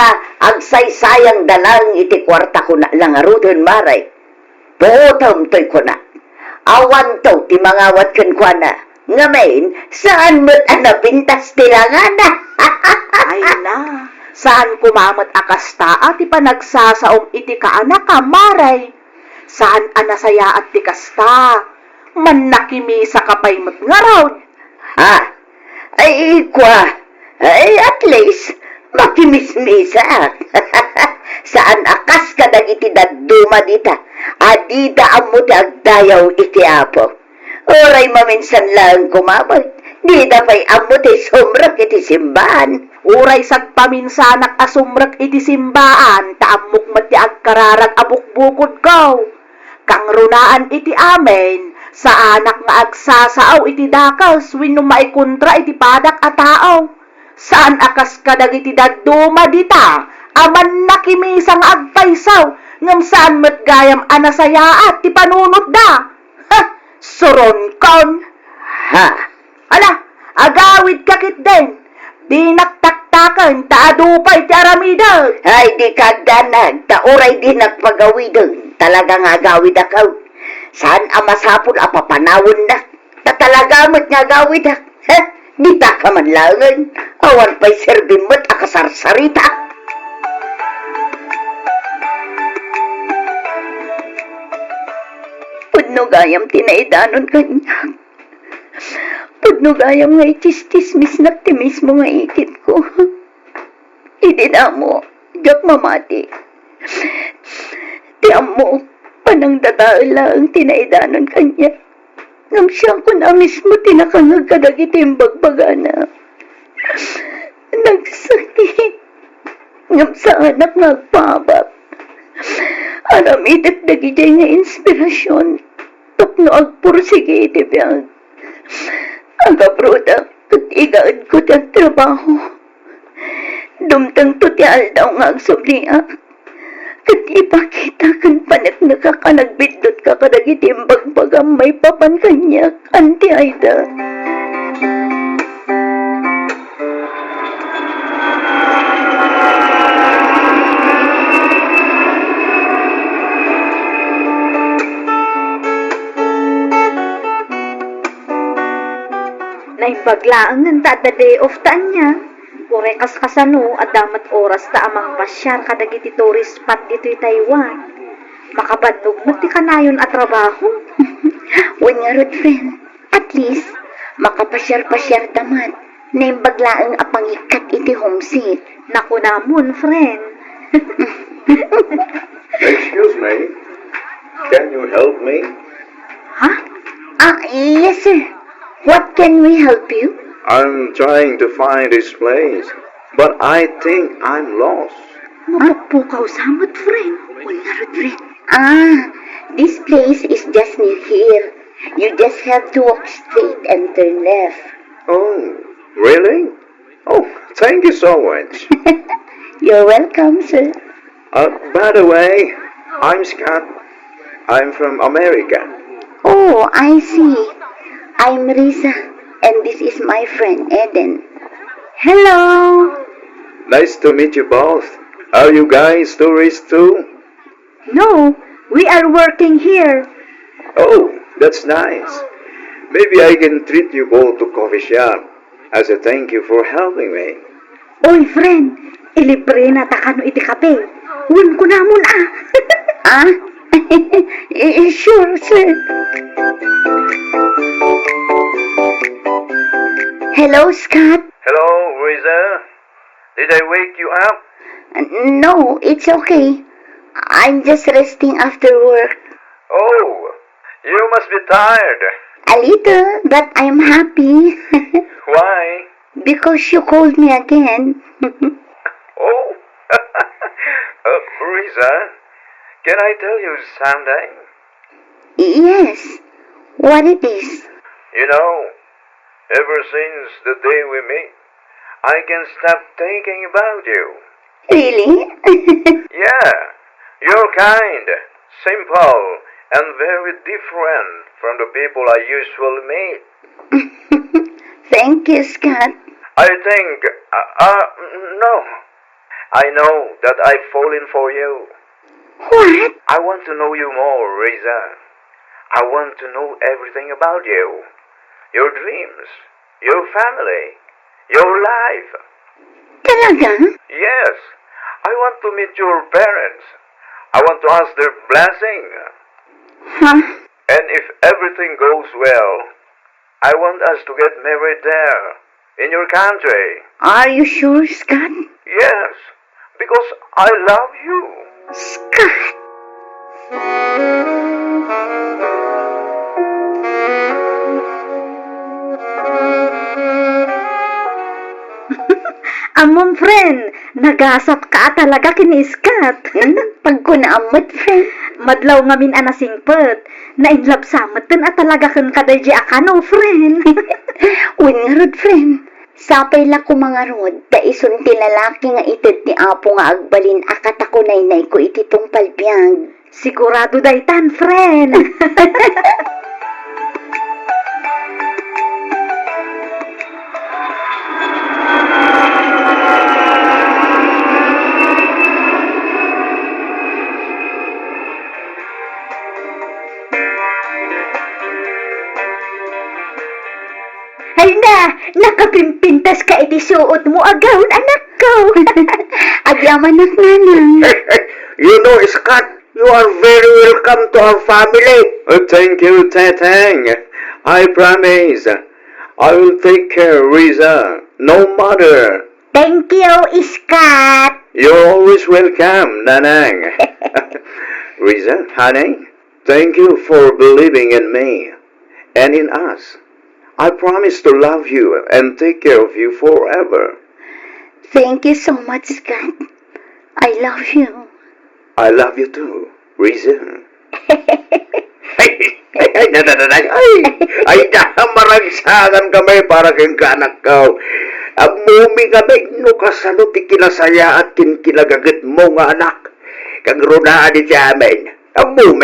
agsaysayangda laeng iti kuartako na la ngaruden, Maray. Puotem toy kunak. Awanto ti mangawat kenkuana. Ngamin, saan met a napintas ti langana. Ay na, saan koma met a kasta a ti panagsasaom iti kaanaka, Maray. Saan a nasayaat ti kasta. Mannakimisa ka pay met ngarud. Ha? Ay, kua. Ay, at least, makimismisaak. Saan a kas kadagiti dadduma dita, a dida ammo ti agdayaw iti Apo. Uray maminsan laeng koma met, dida pay ammo ti sumrek iti simbaan. Uray sagpaminsanak a sumrek iti simbaan, ta ammok met ti agkararag a bukbukodko. Kangrunaan iti amin, saanak nga agsasao iti dakes wenno maikontra iti padak a tao. Saan a kas kadagiti dadduma dita a mannakimisa nga agpayso, ngem saan met gayam a nasayaat ti panunotda. Ha! Suronkon! Ha! Ala, agawidka ketdin. Dinak taktaken ta adu pay ti aramidek. Ay, dika agdanag, ta uray dinak pagawiden, talaga nga agawidakon. Saan a masapul a papanawennak, ta talaga met nga agawidak. Heh, ditaka man laengen, awan pay serbim met a kasarsarita. Pudno gayam ti naidanon kaniak. Pudno gayam nga itsistsismisnak ti mismo nga ikitko. Idi damo, diak mamati. Ti ammok, panangdadael laeng ti naidanon kaniak. Ngem siak koma a mismo ti nakangngeg kadagiti imbagbagana. Nagsakit. Ngem saanak nga agpaabak. Aramidek dagidiay nga inspirasion tapno agpursigi iti biag. Agabrodak ket igaedko ti agtrabaho. Dumtengto ti aldaw nga agsubliak. Ket ipakita ken paneknekak a nagbiddut ka kadagiti imbagbagam maipapan kaniak, Auntie Aida. Naimbag laeng ta adda day off ta ania. Uray kaskasano, adda met oras ta a mangpasiar kadagiti tourist spot ditoy Taiwan. Makabannog met ti kanayon a trabaho. Wen ngarud, friend. At least, makapasiar-pasiar ta met. Naimbag laeng a pangikkat iti homesick. Nakunamon, friend. Excuse me. Can you help me? Huh? Ah, yes, sir. What can we help you? I'm trying to find this place, but I think I'm lost. Mapukpukaw sa met, friend. Wen ngarud, friend. Ah, this place is just near here. You just have to walk straight and turn left. Oh, really? Oh, thank you so much. You're welcome, sir. Uh, by the way, I'm Scott. I'm from America. Oh, I see. I'm Risa, and this is my friend Eden. Hello. Nice to meet you both. Are you guys tourists too? No, we are working here. Oh, that's nice. Maybe I can treat you both to coffee shop as a thank you for helping me. Oy, friend, ilibre na ta kano iti kape. Wen kunamon, ah. Ah? Eh, sure, sir. Hello, Scott. Hello, Riza. Did I wake you up? No, it's okay. I'm just resting after work. Oh, you must be tired. A little, but I'm happy. Why? Because you called me again. Oh, uh, Riza, can I tell you something? Yes. What it is? You know, ever since the day we met, I can't stop thinking about you. Really? Yeah, you're kind, simple, and very different from the people I usually meet. Thank you, Scott. I think, uh, uh, no. I know that I've fallen for you. What? I want to know you more, Riza. I want to know everything about you. Your dreams, your family, your life. Talaga? Yes. I want to meet your parents. I want to ask their blessing. Huh? And if everything goes well, I want us to get married there, in your country. Are you sure, Scott? Yes, because I love you. Scott! Ammom, friend, nagasat ka a talaga ken ni Scott. Hmm? Pagkunaam met, friend. Madlaw ngamin a nasingpet. Nainlove sa metten a talaga kenka daydi a kano, friend. Wen ngarud, friend. Sapay la koma ngarud, ta isun ti lalaki nga ited ti Apo nga agbalin a katakunaynayko iti tungpal biag. Sigurado daytan, friend. Ay na, nakapimpintas ka iti suot mo a gown, anakko. Agyamanak, nanang. You know, Scott, you are very welcome to our family. Oh, thank you, Teteng. I promise I will take care of Riza, no matter. Thank you, Scott. You're always welcome, Nanang. Riza, honey, thank you for believing in me and in us. I promise to love you and take care of you forever. Thank you so much, Scott. I love you. I love you too, Riza. Ay, ay, ay, na, na, na, na, ay, ay, na, maragsakan kami para kenka, anakko. Ammom kami no kasano ti kinasayaat ken kinagagetmo nga anak. Kagrunaan iti amin. Ammom,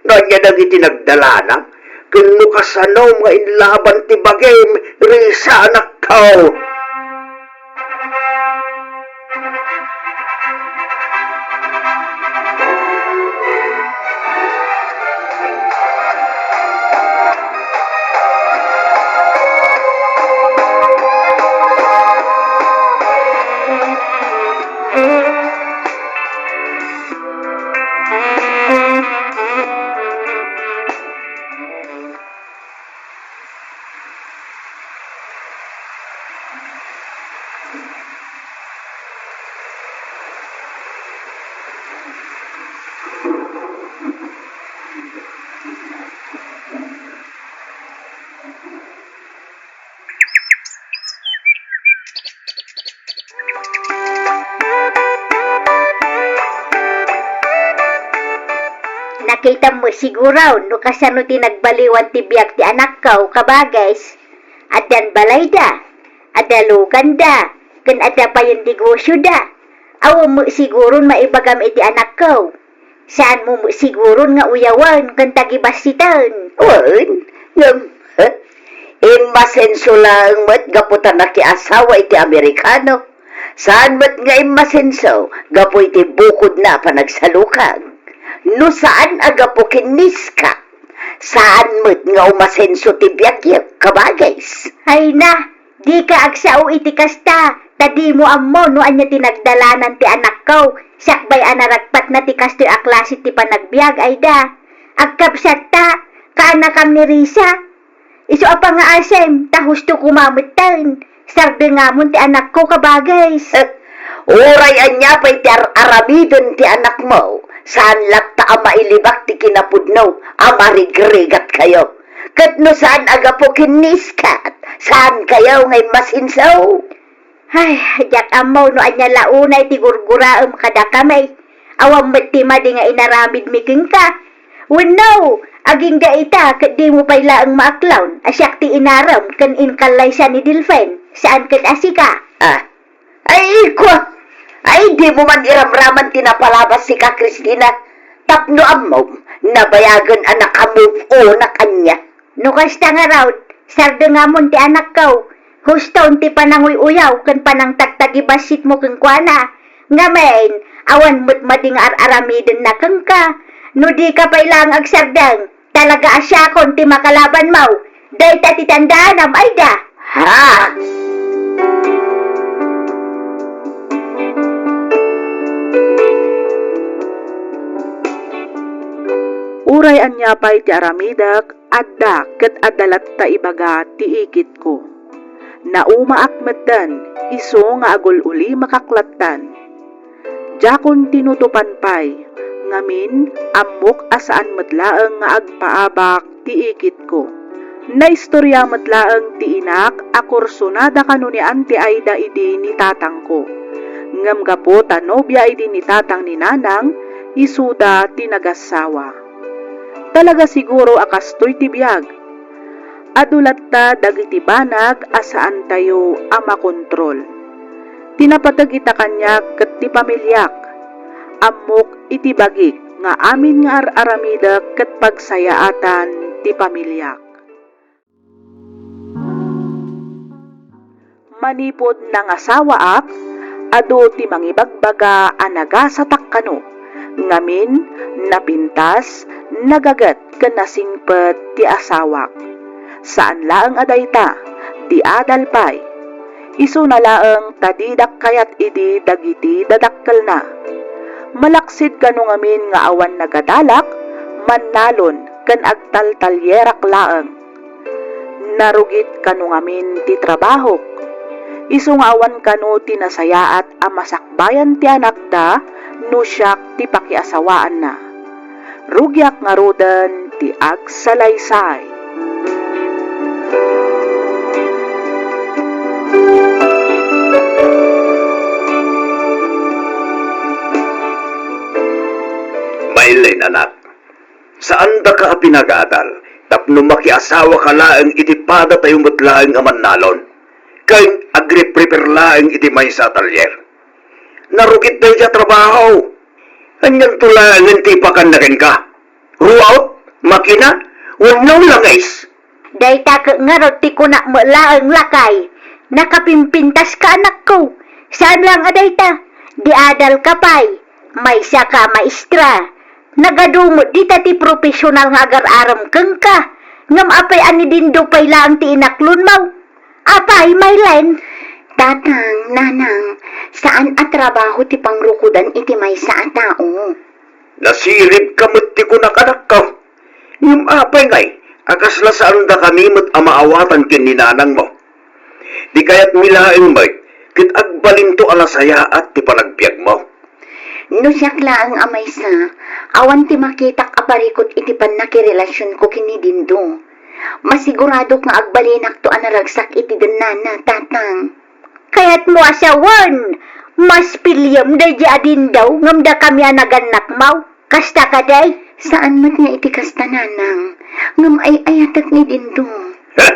no ania dagiti nagdalana, ken no kasano nga inlaban ti bagim, Riza, anakko. Nakitam met siguro no kasano ti nagbaliwan ti biag ti anakko, kabages. Addan balayda, adda luganda, ken adda payen negosioda. Awan met siguron maibagam iti anakko. Saanmo met siguron nga uyawen ken tagibassiten. Wen, ngem, eh, immasenso laeng met gapu ta nakiasawa iti Amerikano. Saan met nga immasenso gapu iti bukodna a panagsalukag. No saan a gapu ken ni Scott, Saan met nga umasenso ti biagyo, kabagis. Ay na, dika agsao iti kasta, ta dimo ammo no ania ti nagdalanan ti anakko, sakbay a naragpatna ti kastoy a klase ti panagbiag, Aida. Agkabsatta, kaanakam ni Risa. Isu a pangaasem, ta husto koma metten. Sardengamon ti anakko, kabagis. Uray ania pay ti ar-aramiden ti anakmo, saan latta a mailibak ti kinapudno a marigrigatkayo. Ket no saan a gapu ken ni Scott, saankayo nga immasenso? Ay, diak ammo no ania la unay ti gurguraem kadakami. Awan met ti madi nga inaramidmi kenka. Wenno, agingga ita ket dimo pay laeng maaklon a siak ti inarem ken inkallaysa ni Delfin, saan ket a sika. Ah, ay, kwa! Ay, dimo man iramraman ti napalabas sika, Christina. Tapno ammom, nabayagen a naka-move on-ak ania. No kasta ngarud, sardengamon ti anakko. Huston ti pananguy-uyaw ken panangtagtagibasitmo kenkuana. Ngamin, awan met madi nga ar-aramidenna kenka. No dika pay laeng agsardeng, talaga a siakon ti makalabanmo. Dayta ti tandaanam, Aida. Ha? Uray ania pay ti aramidek, adda ket adda latta ibaga ti ikitko. Naumaak metten, isu nga agul-ulimakak lattan. Diakon tinutupan pay, ngamin, ammok a saan met laeng nga agpaabak ti ikitko. Naistoria met laeng ti inak a kursunada kano ni Auntie Aida idi ni tatangko. Ngem gapu ta nobia idi ni tatang ni nanang, isuda ti nagassawa. Talaga siguro a kastoy ti biag. Adu latta dagiti banag a saantayo a makontrol. Ti napateg ita kaniak ket ti pamiliak. Ammok iti bagik nga amin nga ar-aramidek ket pagsayaatan ti pamiliak. Manipud nangasawaak, adu ti mangibagbaga a nagasatak kano. Ngamin, napintas, nagaget ken nasingpet ti asawak. Saan laeng a dayta, di adal pay. Isuna laeng ta didak kayat idi dagiti dadakkelna. Malaksid kano ngamin nga awan nagadalak, mannalon ken agtaltalierak laeng. Narugit kano ngamin ti trabahok. Isu nga awan kano ti nasayaat a masakbayan ti anakda no siak ti pakiasawaanna. Rugiak ngaruden ti agsalaysay. Mailin, anak. Saandaka a pinagadal tapno makiasawaka laeng iti padatayo met laeng a mannalon ken agriprepare laeng iti maysa a talyer. Narugit daydi a trabaho. Anianto laengen ti ipakanna kenka? Ruot? Makina? Wenno langis? Dayta ket ngarud ti kunak met laeng, lakay. Nakapimpintaska, anakko. Saan laeng a dayta. Di adalka pay. Maysaka a maestra. Nagadu met dita ti profesional nga agar-arem kenka. Ngem apay a ni Dindo pay laeng ti inaklonmo? Apay, Maylen? Tatang, nanang, saan a trabaho ti pangrukodan iti maysa a tao. Nasiribka met ti kunak, anakko. Ngem apay ngay a kasla saandakami met a maawatan ken ni nanangmo? Di kayatmi laeng met ket agbalinto a nasayaat ti panagbiagmo. No siak laeng a maysa, awan ti makitak a parikut iti pannakirelasionko ken ni Dindo. Masiguradok nga agbalinakto a naragsak iti dennana, tatang. Kayatmo a sawen, mas piliem daydi a Dindo ngem dakami a nagannakmo. Kasta kadi? Saan met nga iti kasta, nanang. Ngem ay-ayatek ni Dindo. Heh!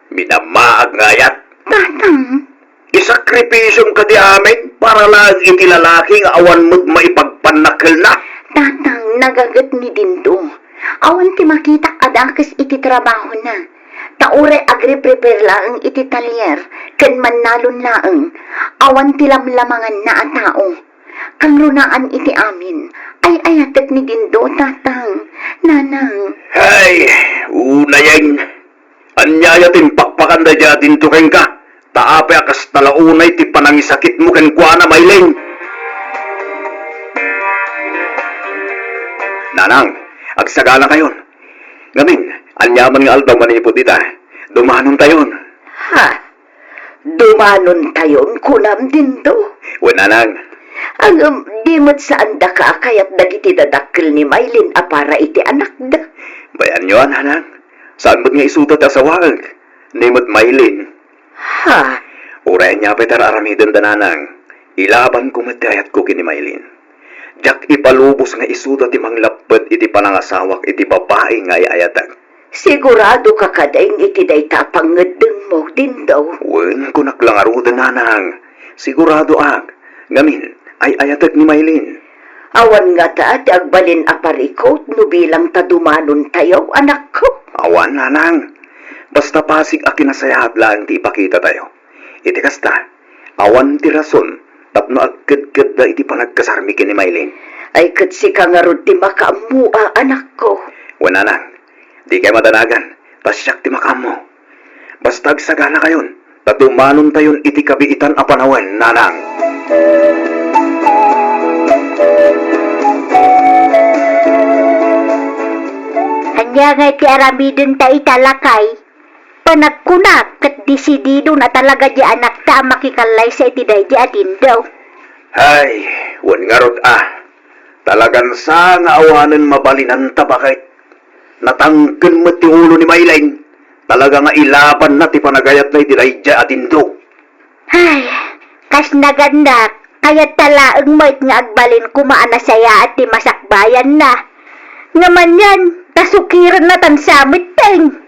Minamaag nga ayat. Tatang. Isakripisyom kadi amin para laeng iti lalaki nga awan met maipagpannakkelna? Tatang, nagaget ni Dindo. Awan ti makitak a dakes iti trabahona. Ta uray agriprepare laeng iti talyer ken mannalon laeng, awan ti lamlamanganna a tao. Kangrunaan iti amin, ay-ayatek ni Dindo, tatang. Nanang. Hay, unayeng. Ania aya ti impakpakan daydiay a Dindo kenka? Ta apay a kasta la unay ti panangisakitmo kenkuana, Maylin? Nanang, agsaganakayon. Ngamin, aniaman nga aldaw manipud ita, dumanontayon. Ha? Dumanontayon, kunam, Dindo? Wen, Nanang. Ngem, di met saandaka a kayat dagiti dadakkel ni Maylin a para iti anakda? Bayanyo, a, Nanang. Saan met nga isuda ti asawaek, ni met Maylin. Ha? Uray ania pay ti ar-aramidenda, Nanang, ilabanko met ti ayatko ken ni Maylin. Diak ipalubos nga isuda ti manglapped iti panangasawak iti babai nga ay-ayatek. Siguradoka kadi iti dayta a pangngeddengmo, Dindo? Wen, kunak la ngaruden, Nanang. Siguradoak. Ngamin, ay-ayatek ni Maylin. Awan ngata ti agbalin a parikut no bilang ta dumanontayo, anakko? Awan, Nanang. Basta pasig a kinasayaat laeng ti ipakitatayo. Iti kasta, awan ti rason tapno agkedkedda iti panagkasarmi ken ni Maylin. Ay, ket sika ngarud ti makaammoa, anakko. Wen, Nanang, dikay madanagan, ta siak ti makaammo. Basta agsaganakayon, ta dumanontayon iti kabiitan a panawen, Nanang. Ania ngay ti aramidenta ita, lakay? Panagkunak ket desidido na talaga diay anakta a makikallaysa iti daydiay a Dindo. Hay, wen ngarud a, talagan sa nga awanen mabalinanta baket. Natangken met ti ulo ni Maylin. Talaga nga ilabanna ti panagayatna iti daydiay a Dindo. Ay, kas nagannak, kayatta laeng met nga agbalin koma a nasayaat ti masakbayanna. Ngem anian, ta sukirenna tan sametteng.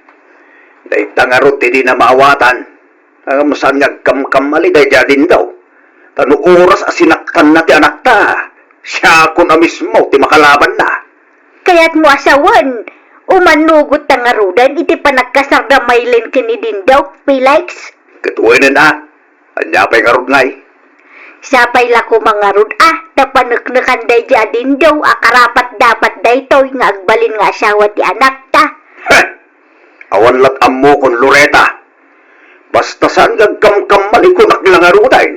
Dayta ngarud ti dina maawatan. Ngem saan nga agkamkamali daydiay a Dindo. Ta no oras a sinaktanna ti anakta, siakon a mismo ti makalabanna. Kayatmo a sawen, umanugotta ngaruden iti panagkasarda Maylin ken ni Dindo, Felix? Ket wenen a, ania pay ngarud ngay? Sapay la koma ngarud a, ta paneknekan daydiay a Dindo a karapat-dapat daytoy nga agbalin nga asawa ti anakta. Heh! Awan lat ammokon, Loreta. Basta saan nga agkamkamali, kunak la ngaruden.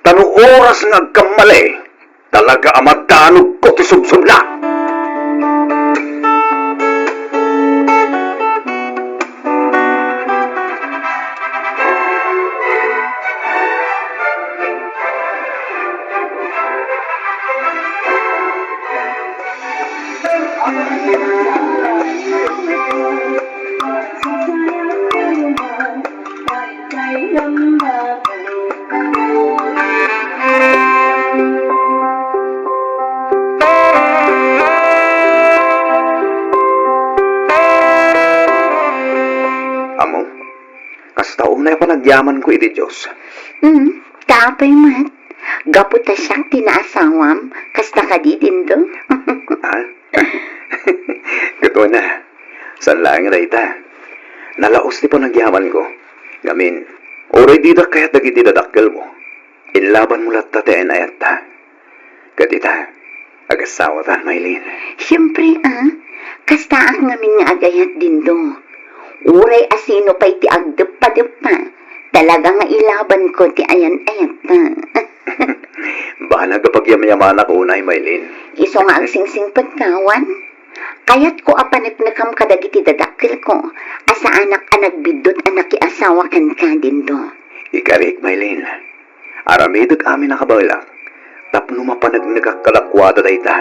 Ta no oras nga agkammali, talaga a madanogko ti subsobna. Ammo, kasta unay a panagyamanko iti Dios. Hmm, kaapay met. Gapu ta siak ti naasawam, kasta kadi, Dindo? Ah? Ket wen a, saan laeng a dayta. Nalaus ti panagyamanko. Ngamin, uray dida kayat dagiti dadakkelmo, inlabanmo latta ti ayan-ayatta. Ket ita, agasawatan, Maylin. Siempre, a. Kastaak ngamin nga agayat, Dindo. Uray a sino pay ti agdeppadeppa, talaga nga ilabanko ti ayan-ayatta. Banag a pagyamyamanak unay, Maylin. Isu nga agsingsingpet ka awan? Kayatko a paneknekam kadagiti dadakkelko a saanak a nagbiddut a nakiasawa kenka, Dindo. Ikarik, Maylin. Aramidek amin a kabaelak tapno mapaneknekak kadakuada dayta.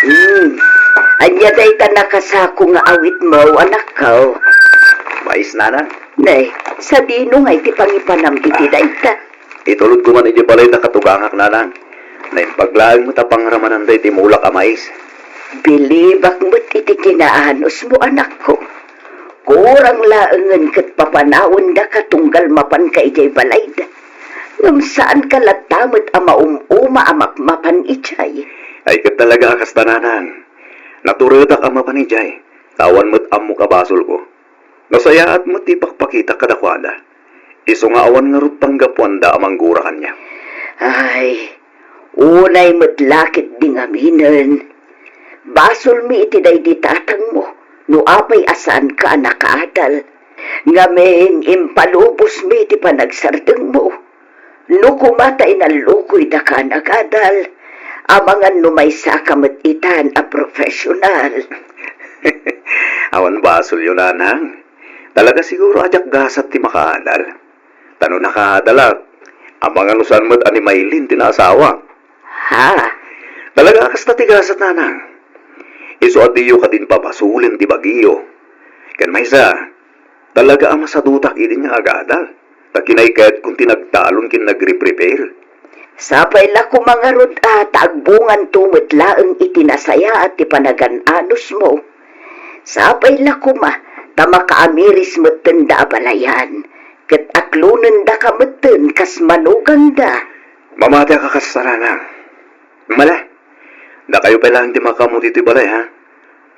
Hmm. Ania dayta nakasako nga awitmo, anakko? Mais, Nanang. Nay, sadino ngay ti pangipanam iti dayta? Itulodko man idiay balay ta katugangak, Nanang. Naimbag laeng met a pangramananda iti mulak a mais. Bilibak met iti kinaanusmo, anakko. Kurang laengen ket papanawendaka tunggal mapanka idiay balayda. Ngem saanka latta met a maum-uma a mapmapan idiay. Ay, ket talaga a kasta, Nanang. Naturedak a mapan idiay, ta awan met ammok a basolko. Nasayaat met ti ipakpakitak kadakuada. Isu nga awan ngarud panggapuanda a manggura kaniak. Ay, unay met la ketdi ngaminen. Basolmi iti daydi tatangmo no apay a saanka a nakaadal. Ngamin, impalubosmi ti panagsardengmo. No koma ta inallukoydaka a nagadal, amangan no maysaka met itan a professional. Awan basolyo, nanang. Talaga siguro a diak gasat ti makaadal. Ta no nakaadalak, amangan no saan met a ni Maylin ti naasawak. Ha? Talaga a kasta ti gasat, nanang. Isu a diyo kadin pabasolen ti bagiyo. Ken maysa, talaga a masadutak idin nga agadal. Ta kinaykayatkon ti nagtalon ken nagre-prepare. Sapay la koma ngarud a ta agbunganto met laeng iti nasayaat ti panagan-anusmo. Sapay la koma ta makaamiris metten da a balayan, ket aklonendaka metten kas manugangda. Mamatiak a kasta, nanang. Mala, dakayo pay laeng ti makaammo ditoy balay, ha?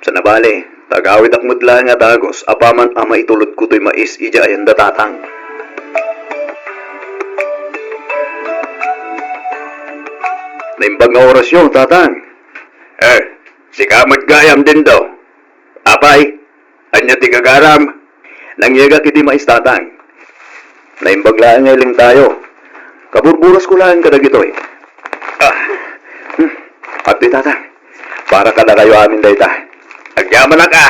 Sana bale, ta agawidak met laeng a dagus apaman a maitulodko toy mais idiay ayan da tatang. Naimbag nga orasyo, tatang. Eh, sika met gayam, Dindo. Apay, ania ti gagaram? Nangyegak iti mais, tatang. Naimbag laeng nga ilingtayo. Kaburburas ko laeng kadagitoy. Ah. Hmm. Adtoy, tatang. Para kadakayo amin dayta. Agyamanak a.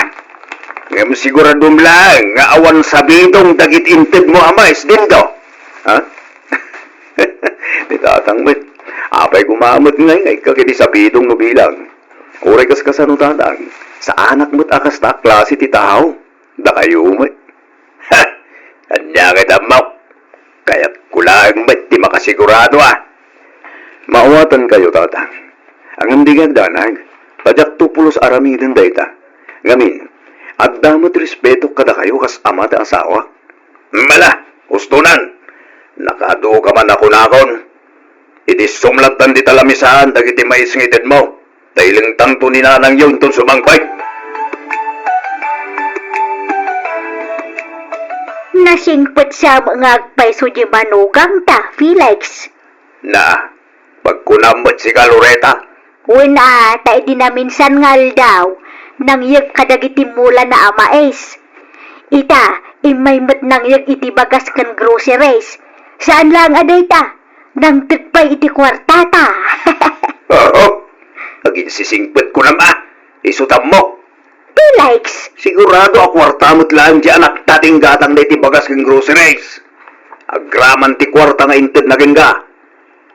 Ngem siguradom laeng nga awan sabidong dagiti intedmo a mais, Dindo. Ha? Ni tatang met. Apay koma met nga, nga ikka iti sabidong no bilang. Uray kas kasano, tatang. Saanak met a kasta a klase ti tao. Dakayo met. Ha! Ania ket ammok? Kayatko laeng met ti makasigurado a. Maawatankayo, tatang. Ngem di nga agdanag, ta diakto pulos aramiden dayta. Ngamin, adda met respetok kadakayo kas ama ti asawa. Mala, ustonan! Nakaadu ka man a kunakon. Idi sumlattan dita lamisaan dagiti mais nga itedmo, ta ilingtanto ni nanangyo inton sumangpet. Nasingpet sa nga agpayso di manugangta, Felix. Na, pagkunam met sika, Loreta. Wen a, ta idi naminsan nga aldaw, nangyeg kadagiti mulana a mais. Ita, immay met nangyeg iti bagas ken groceries. Saan laeng a dayta, nangted pay iti kuartata. Oo, aginsisingpet kunam a, isu tammo. Felix! Sigurado a kuarta met laeng ti anakta ti inggatangna iti bagas ken groceries. Agraman ti kuarta nga intedna kenka.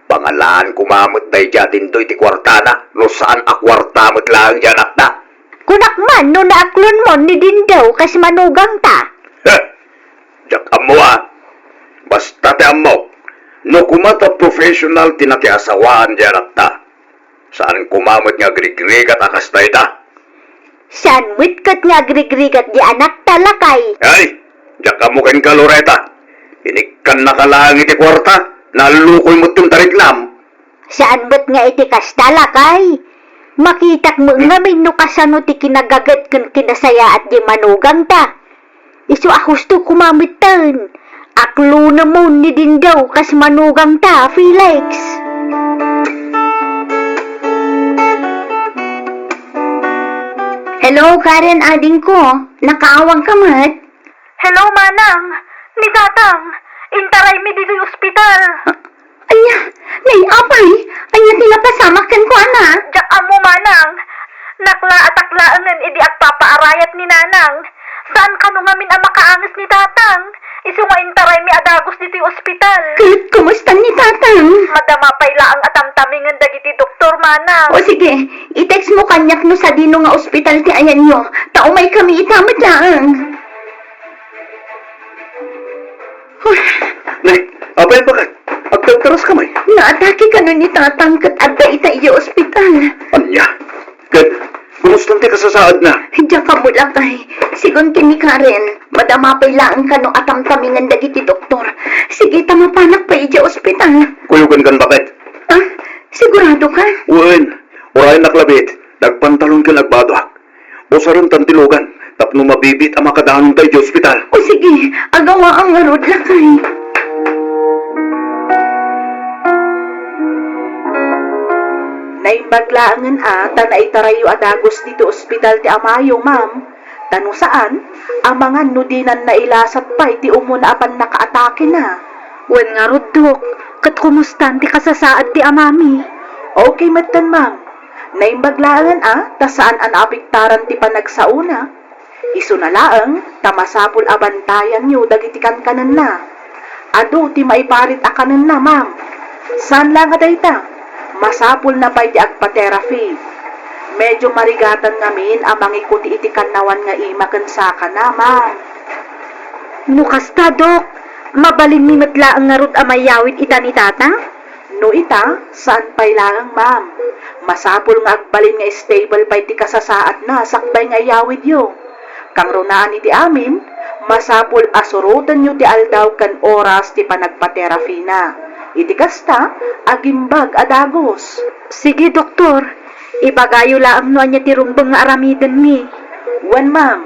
Pangalaan koma met daydiay a tindoy ti kuartana no saan a kuarta met laeng ti anakta. Kunak man no naaklonmon ni Dindo kas manugangta. Heh! Diak ammo a. Basta ti ammok, no koma ta professional ti nakiasawaan ti anakta, saan koma met nga agrigrigat a kas dayta. Saan met ket nga agrigrigat di anakta, lakay? Ay, diak ammo kenka, Loreta. Inikkannaka laeng iti kuarta, nallukoy met ti tariknam. Saan met nga iti kasta, lakay. Makitak met ngamin no kasano ti kinagaget ken kinasayaat di manugangta. Isu a husto koma metten. Aklonemon ni Dindo kas manugangta, Felix. Hello, Karen, adingko. Nakaawagka met? Hello, Manang. Ni Tatang, intaraymi ditoy ospital. Ania? Nay, apay? Ania ti napasamak kenkuana? Diak ammo, Manang. Naklaatak laengen idi agpapaarayat ni Nanang. Saan kano ngamin a makaanges ni Tatang. Isu nga intaraymi a dagus ditoy ospital. Ket kumusta ni Tatang? Madama pay laeng a tamtamingen dagiti doktor, Manang. O sige, i-text mo kaniak no sadino nga ospital ti ayanyo. Ta umaykami ita met laeng. Nay, apay, baket? Agtartaraska met? Naatake kano ni Tatang ket adda ita idiay ospital. Ania? Ket, kumusta ti kasasaadna? Diak ammo, lakay. Sigun ken ni Karen, madama pay laeng kano a tamtamingen dagiti doktor. Sige ta mapanak pay idiay ospital. Kuyogenkan, baket? Ah, sigurado ka? Wen, urayennak labi, nagpantalon ken agbadoak. Usaren tan ti lugan, tapno mabibiit a makadanonta iti ospital. O sige, agawaam ngarud, lakay. Naimbag laengen a ta naitarayyo a dagus ditoy ospital ti amayo, ma'am. Ta no saan, amangan no dinan nailasat pay ti umuna a pannakaatakena. Wen ngarud, Dok, ket kumustan ti kasasaad ti amami? Okay metten, ma'am. Naimbag laengen a ta saan a naapektaran ti panagsaona. Isuna laeng ta masapul a bantayanyo dagiti kankanenna. Adu ti maiparit a kanenna, ma'am. Saan la nga dayta, masapulna pay ti agpa-therapy. Medyo marigatan ngamin a mangikuti iti kannawan nga ima ken sakana, ma'am. No kasta, Dok, mabalinmi met laeng ngarud a mayawid ita ni Tata? No ita, saan pay laeng, ma'am. Masapul nga agbalin nga stable pay ti kasasaadna sakbay nga iyawidyo. Kangrunaan iti amin, masapul a surotenyo ti aldaw ken oras ti panagpa-therapyna. Iti kasta, agimbag a dagus. Sige, doktor. Ibagayo laeng no ania ti rumbeng nga aramidenmi. Wen, ma'am.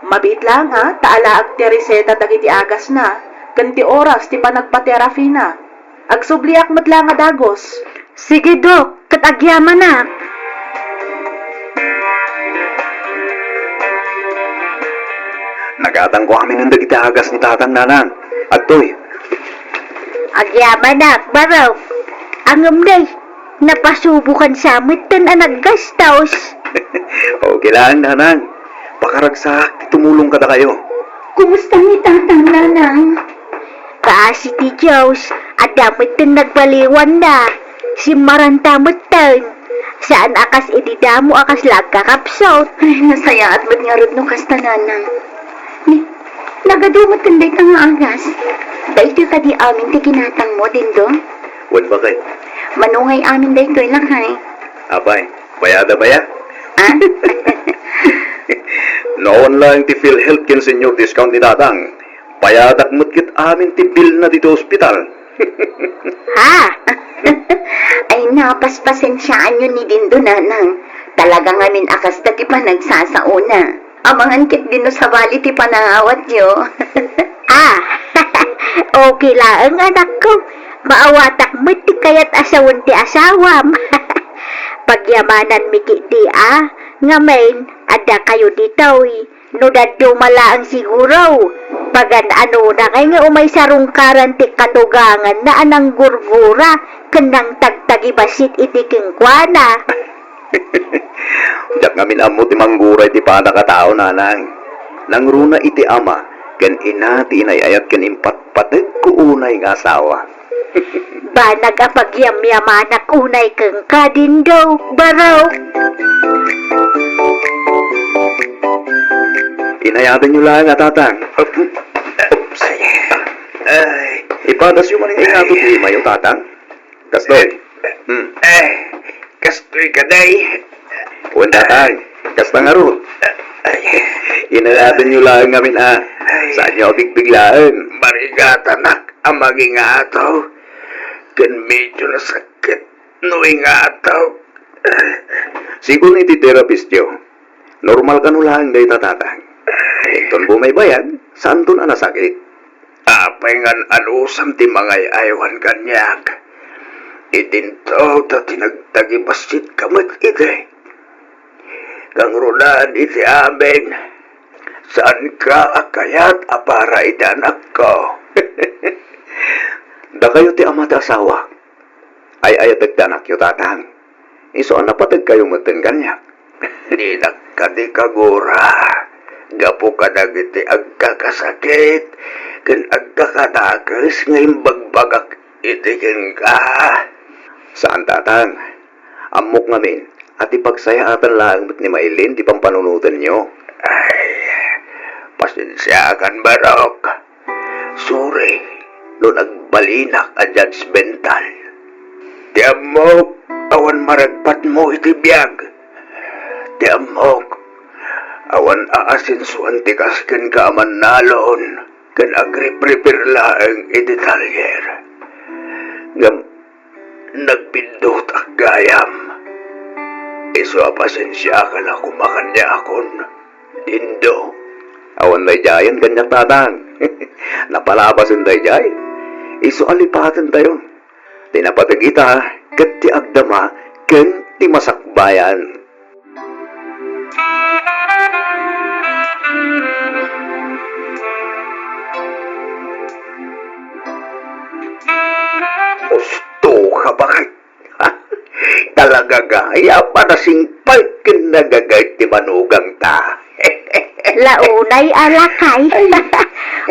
Mabiit laeng a ta alaek ti reseta dagiti agasna ken ti oras ti panagpa-therapyna. Agsubliak met la nga dagus. Sige, Dok, ket agyamanak. Nagatangko aminen dagiti agas ni Tatang, Nanang. Adtoy. Agyamanak, Barok. Ngem, day, napasubokan sa metten a naggastos. Okay lang, Nanang. Pakaragsak ti tumulong kadakayo. Kumusta ni Tatang, Nanang? Kaasi ti Dios, adda metten nagbaliwanna. Simmaranta metten. Saan a kas idi damo a kasla agkakapsut. Ay, nasayaat met ngarud no kasta, Nanang. Ni, nagadu metten dayta nga agas. Daytoy kadi amin ti ginatangmo, Dindo? Wen, baket. Mano ngay amin daytoy, lakay? Apay, bayada baya? Ah? No awan laeng ti PhilHealth ken senior discount ni Tatang, bayadak met ket amin ti bilna ditoy ospital. Ha? Ay, napaspasensiaanyo ni Dindo, Nanang. Talaga ngamin a kasta ti panagsasaona. Amangan ketdi no sabali ti panangawatyo. Ah, okay laeng, anakko. Maawatak met ti kayat a sawen ti asawam. Pagyamananmi ketdi a, ngamin, adda kayo ditoy. No dadduma laeng siguro, pagan-anona ngay nga umay sarungkaran ti katuganganna a nanggurgura ken nangtagtagibassit iti kenkuana. Diak ngamin ammo ti manggura iti panakatao, Nanang. Nangruna iti ama ken ina ti inay-ayat ken impatpategko unay nga asawa. Banag a pagyamyamanak unay kenka, Dindo, Barok. Inayatenyo laeng a Tatang. Oops. Ay. Ipadasyo man nga ingato ti imayo, Tatang. Kastoy. Hmm. Eh, kastoy kadi. Wen, Tatang. Kasta ngarud. Ay. Inayatenyo laeng ngamin a. Ay. Saanyo a bigbiglaen. Marigatanak a mangingato. Ken medyo nasakit no ingato. Sigun iti therapistyo, normal kano laeng dayta, Tatang. Inton bumaybayag, saanton a nasakit. Apay ngan anusam ti mangay-aywan kaniak? Idinto ta tinagtagibassit ka met idi. Kangrunaan iti amin, saanka a kayat a para iti anakko. Dakayo ti ama ti asawa. Ay-ayatek ti anakyo, Tatang. Isu a napategkayo metten kaniak. Dinak kadi kagura, gapu kadagiti agkakasakit ken agkakadakes nga imbagbagak iti kenka. Saan, Tatang. Ammok ngamin a ti pagsayaatan laeng met ni Mailin ti pampanunotenyo. Ay, pasensiakan, Barok. Sorry no nagbalinak a judgmental. Ti ammok, awan maragpatmo iti biag. Ti ammok, awan aasensuan ti kas kenka a mannalon ken agriprepare laeng iti talyer. Ngem nagbindutak gayam. Isu a pasensiakan a koma kaniakon. Dindo, Awan daydiayen kaniak, Tatang. Napalabasen daydiay. Isu a lipatentayo. Ti napateg ita ket ti agdama ken ti masakbayan. Usto ka, bakit? Talaga gayam a nasingpet ken nagagayt ti manugangta. Launay a lakay.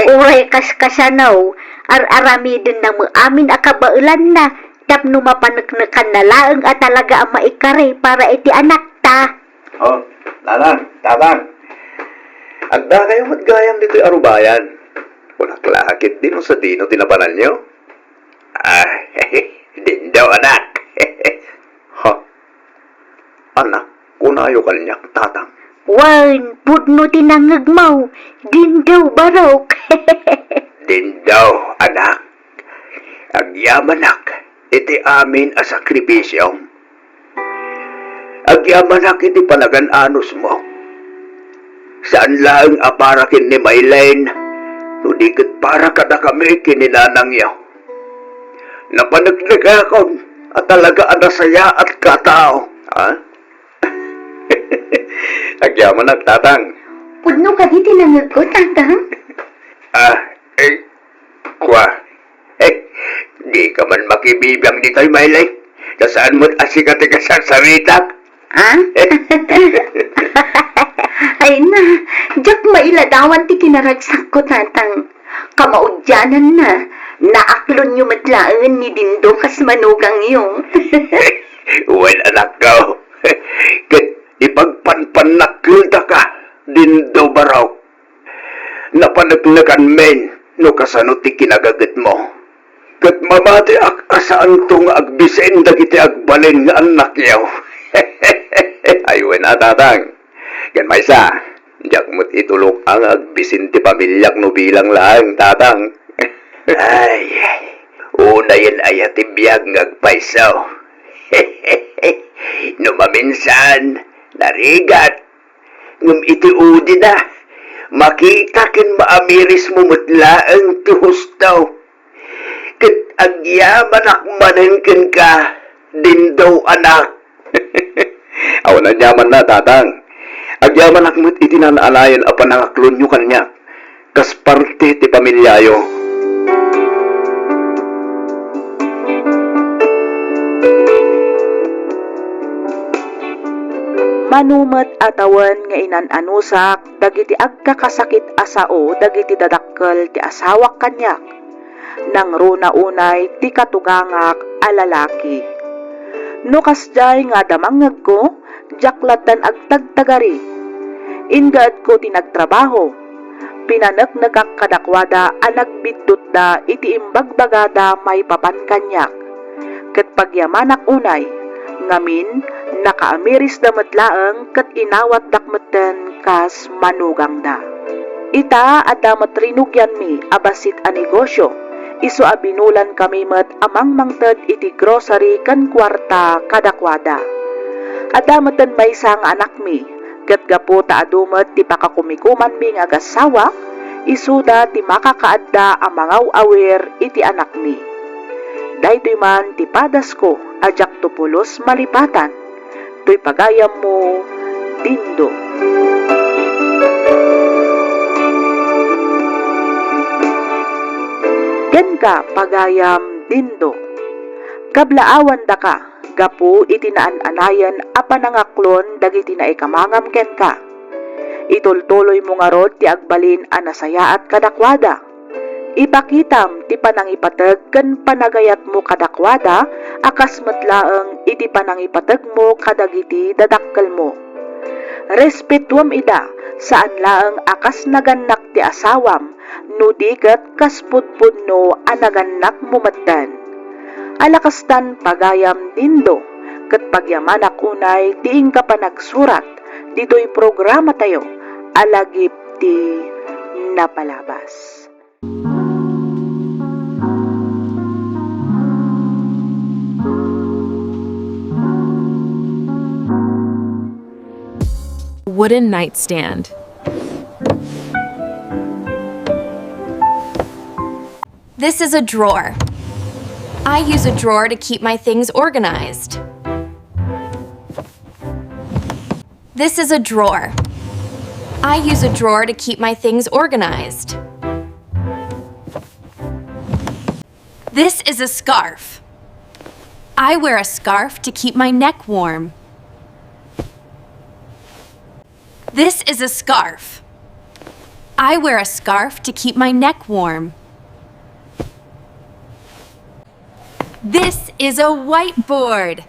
Uray kaskasano, ar-aramidenna met amin a kabaelanna tapno mapaneknekanna laeng a talaga a maikari para iti anakta. Oh, Tatang, Tatang. Addakayo met gayam ditoy arubayan. Kunak la ketdi no sadino ti napananyo? Ah, Dindo, anak. Ha? Anak, kunayo kaniak, Tatang. Wen, pudno ti nangngegmo, Dindo, barok. Dindo, anak. Agyamanak iti amin a sakripisiom. Agyamanak iti panagan-anusmo. Saan laeng a para ken ni Maylen, no di ket para kadakami ken ni nanangyo. Napaneknekakon a talaga a nasayaatka a tao, ha? Agyamanak, Tatang. Pudno kadi ti nangngegko, Tatang? Ah, eh, kua. Eh, di ka man makibibiang ditoy, Maylen. Ta saan met a sika ti kasarsaritak? Ha? Ay na, diak mailadawan ti kinaragsakko, Tatang. Kamaudiananna, naaklonyo met laengen ni Dindo kas manugangyo. Wen, anakko. Ket ipagpanpannakeldaka, Dindo, barok. Napaneknekanmin no kasano ti kinagagetmo. Ket mamatiak a saanto nga agbisin dagiti agbalin nga annakyo. Ay, wen a, Tatang. Ken maysa, diak met itulok a nga agbisin ti pamiliak no bilang laeng, Tatang. Ay, unayen aya ti biag nga agpayso? No maminsan, narigat. Ngem iti udina, makita ken maamirismo met laeng ti husto. Ket agyamanak manen kenka, Dindo, anak. Awan aniamanna, Tatang. Agyamanak met iti naan-anayon a panangaklonyo kaniak kas parte ti pamiliayo. Mano met a tawen nga inan-anusak dagiti agkakasakit a sao dagiti dadakkel ti asawak kaniak. Nangruna unay ti katugangak a lalaki. No kasdiay nga adda mangngegko, diak lattan agtagtagari. Inggaedko ti nagtrabaho. Pinaneknekak kadakuada a nagbiddutda iti imbagbagada maipapan kaniak. Ket pagyamanak unay, ngamin, nakaamirisda met laeng ket inawatdak metten kas manugangda. Ita, adda met rinugianmi a bassit a negosio, isu a binulankami met a mangmangted iti grocery ken kuarta kadakuada. Adda metten maysa nga anakmi, ket gapu ta adu met ti pakakumikumanmi nga agassawa, isuda ti makakaadda a mangaw-awir iti anakmi. Daytoy man ti padasko a diakto pulos malipatan. Toy pagayammo, Dindo. Kenka, pagayam, Dindo. Kablaawandaka gapu iti naan-anayen a panangaklon dagiti naikamangam kenka. Itultuloymo ngarud ti agbalin a nasayaat kadakuada. Ipakitam ti panangipateg ken panagayatmo kadakuada a kas met laeng iti panangipategmo kadagiti dadakkelmo. Respetuem ida, saan laeng a kas nagannak ti asawam, no di ket kas pudpudno a nagannakmo metten. Ala kastan pagayam Dindo, ket pagyamanak unay ti inka panagsurat ditoy programatayo a lagip ti napalabas. Wooden nightstand. This is a drawer. I use a drawer to keep my things organized. This is a drawer. I use a drawer to keep my things organized. This is a scarf. I wear a scarf to keep my neck warm. This is a scarf. I wear a scarf to keep my neck warm. This is a whiteboard.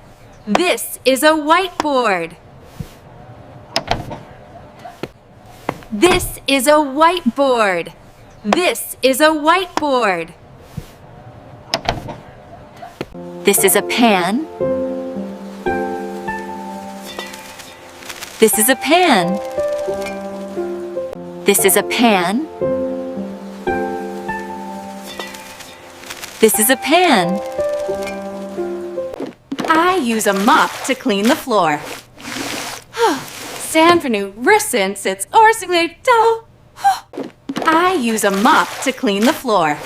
This is a whiteboard. This is a whiteboard. This is a whiteboard. This is a pan. This is a pan. This is a pan. This is a pan. I use a mop to clean the floor. Sand for new recent sits or single. I use a mop to clean the floor.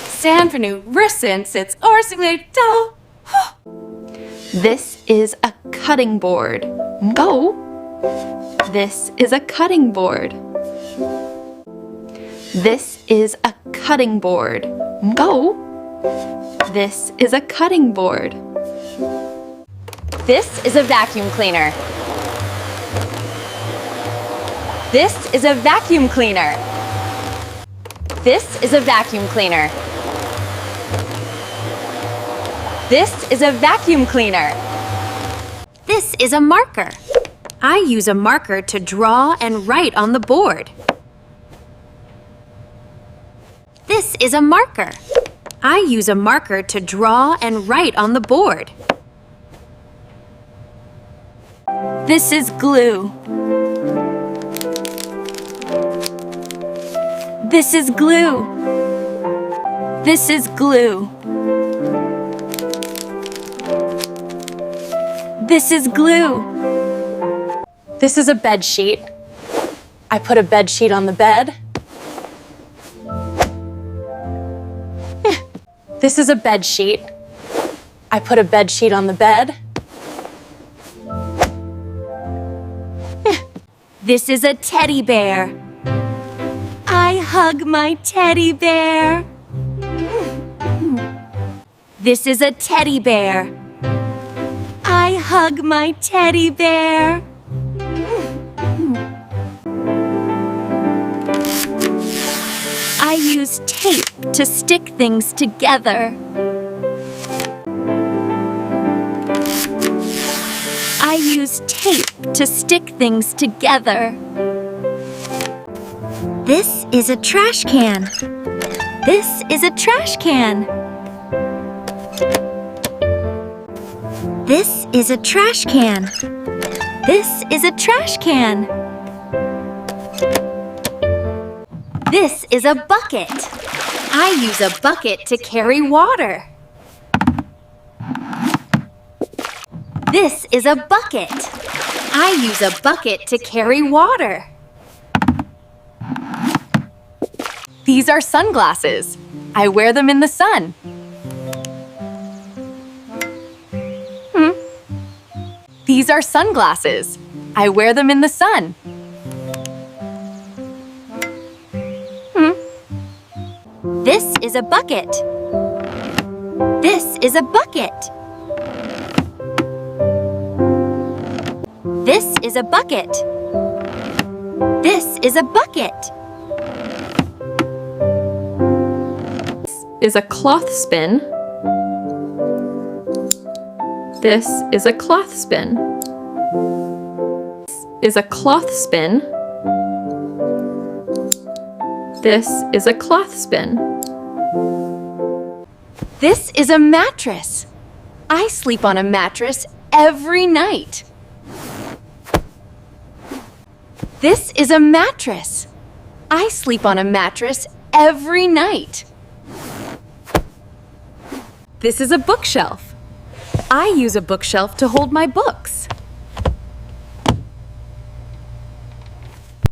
Sand for new recent sits or single. This is a cutting board. Go. This is a cutting board. This is a cutting board. Go. This is a cutting board. This is a vacuum cleaner. This is a vacuum cleaner. This is a vacuum cleaner. This is a vacuum cleaner. This is a marker. I use a marker to draw and write on the board. This is a marker. I use a marker to draw and write on the board. This is glue. This is glue. This is glue. This is glue. This is a bed sheet. I put a bed sheet on the bed. This is a bed sheet. I put a bed sheet on the bed. This is a teddy bear. I hug my teddy bear. This is a teddy bear. I hug my teddy bear. I use tape to stick things together. I use tape to stick things together. This is a trash can. This is a trash can. This is a trash can. This is a trash can. This is a bucket. I use a bucket to carry water. This is a bucket. I use a bucket to carry water. These are sunglasses. I wear them in the sun. Hmm. These are sunglasses. I wear them in the sun. Hmm. This is a bucket. This is a bucket. This is a bucket. This is a bucket. Is a clothspin. This is a clothspin. Is a clothspin. This is a clothspin. This is a mattress. I sleep on a mattress every night. This is a mattress. I sleep on a mattress every night. This is a bookshelf. I use a bookshelf to hold my books.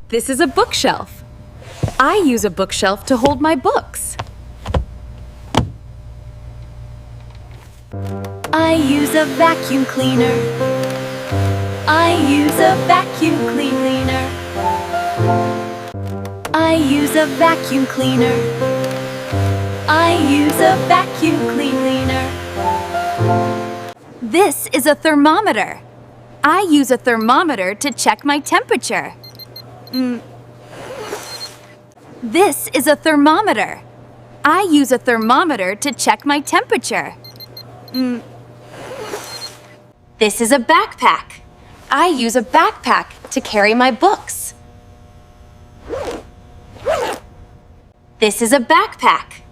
This is a bookshelf. I use a bookshelf to hold my books. I use a vacuum cleaner. I use a vacuum cleaner. I use a vacuum cleaner. I use a vacuum cleaner. This is a thermometer. I use a thermometer to check my temperature. Mm. This is a thermometer. I use a thermometer to check my temperature. Mm. This is a backpack. I use a backpack to carry my books. This is a backpack.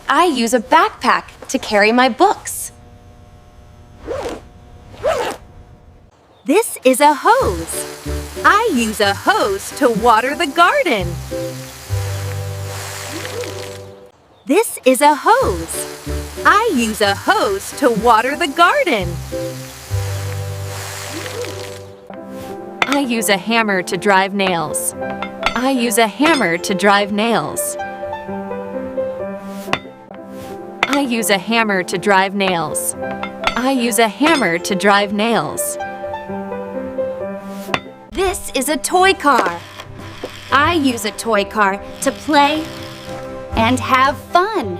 I use a backpack to carry my books. This is a hose. I use a hose to water the garden. This is a hose. I use a hose to water the garden. I use a hammer to drive nails. I use a hammer to drive nails. I use a hammer to drive nails. I use a hammer to drive nails. This is a toy car. I use a toy car to play and have fun.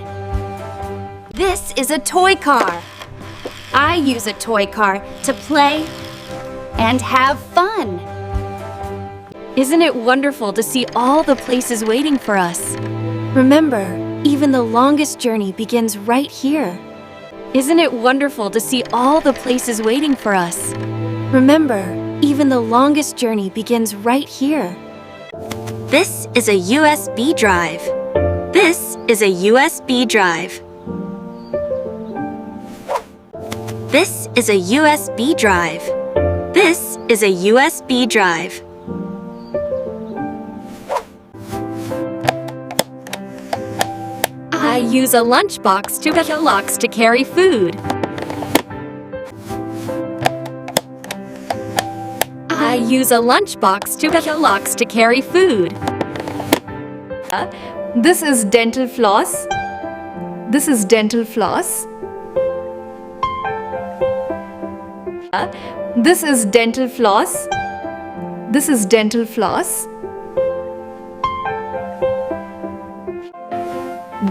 This is a toy car. I use a toy car to play and have fun. Isn't it wonderful to see all the places waiting for us? Remember, even the longest journey begins right here. Isn't it wonderful to see all the places waiting for us? Remember, even the longest journey begins right here. This is a U S B drive. This is a U S B drive. This is a U S B drive. This is a U S B drive. I use a lunchbox to get a box to carry food. I use a lunchbox to get a box to carry food. Uh, this is dental floss. This is dental floss. Uh, this is dental floss. This is dental floss.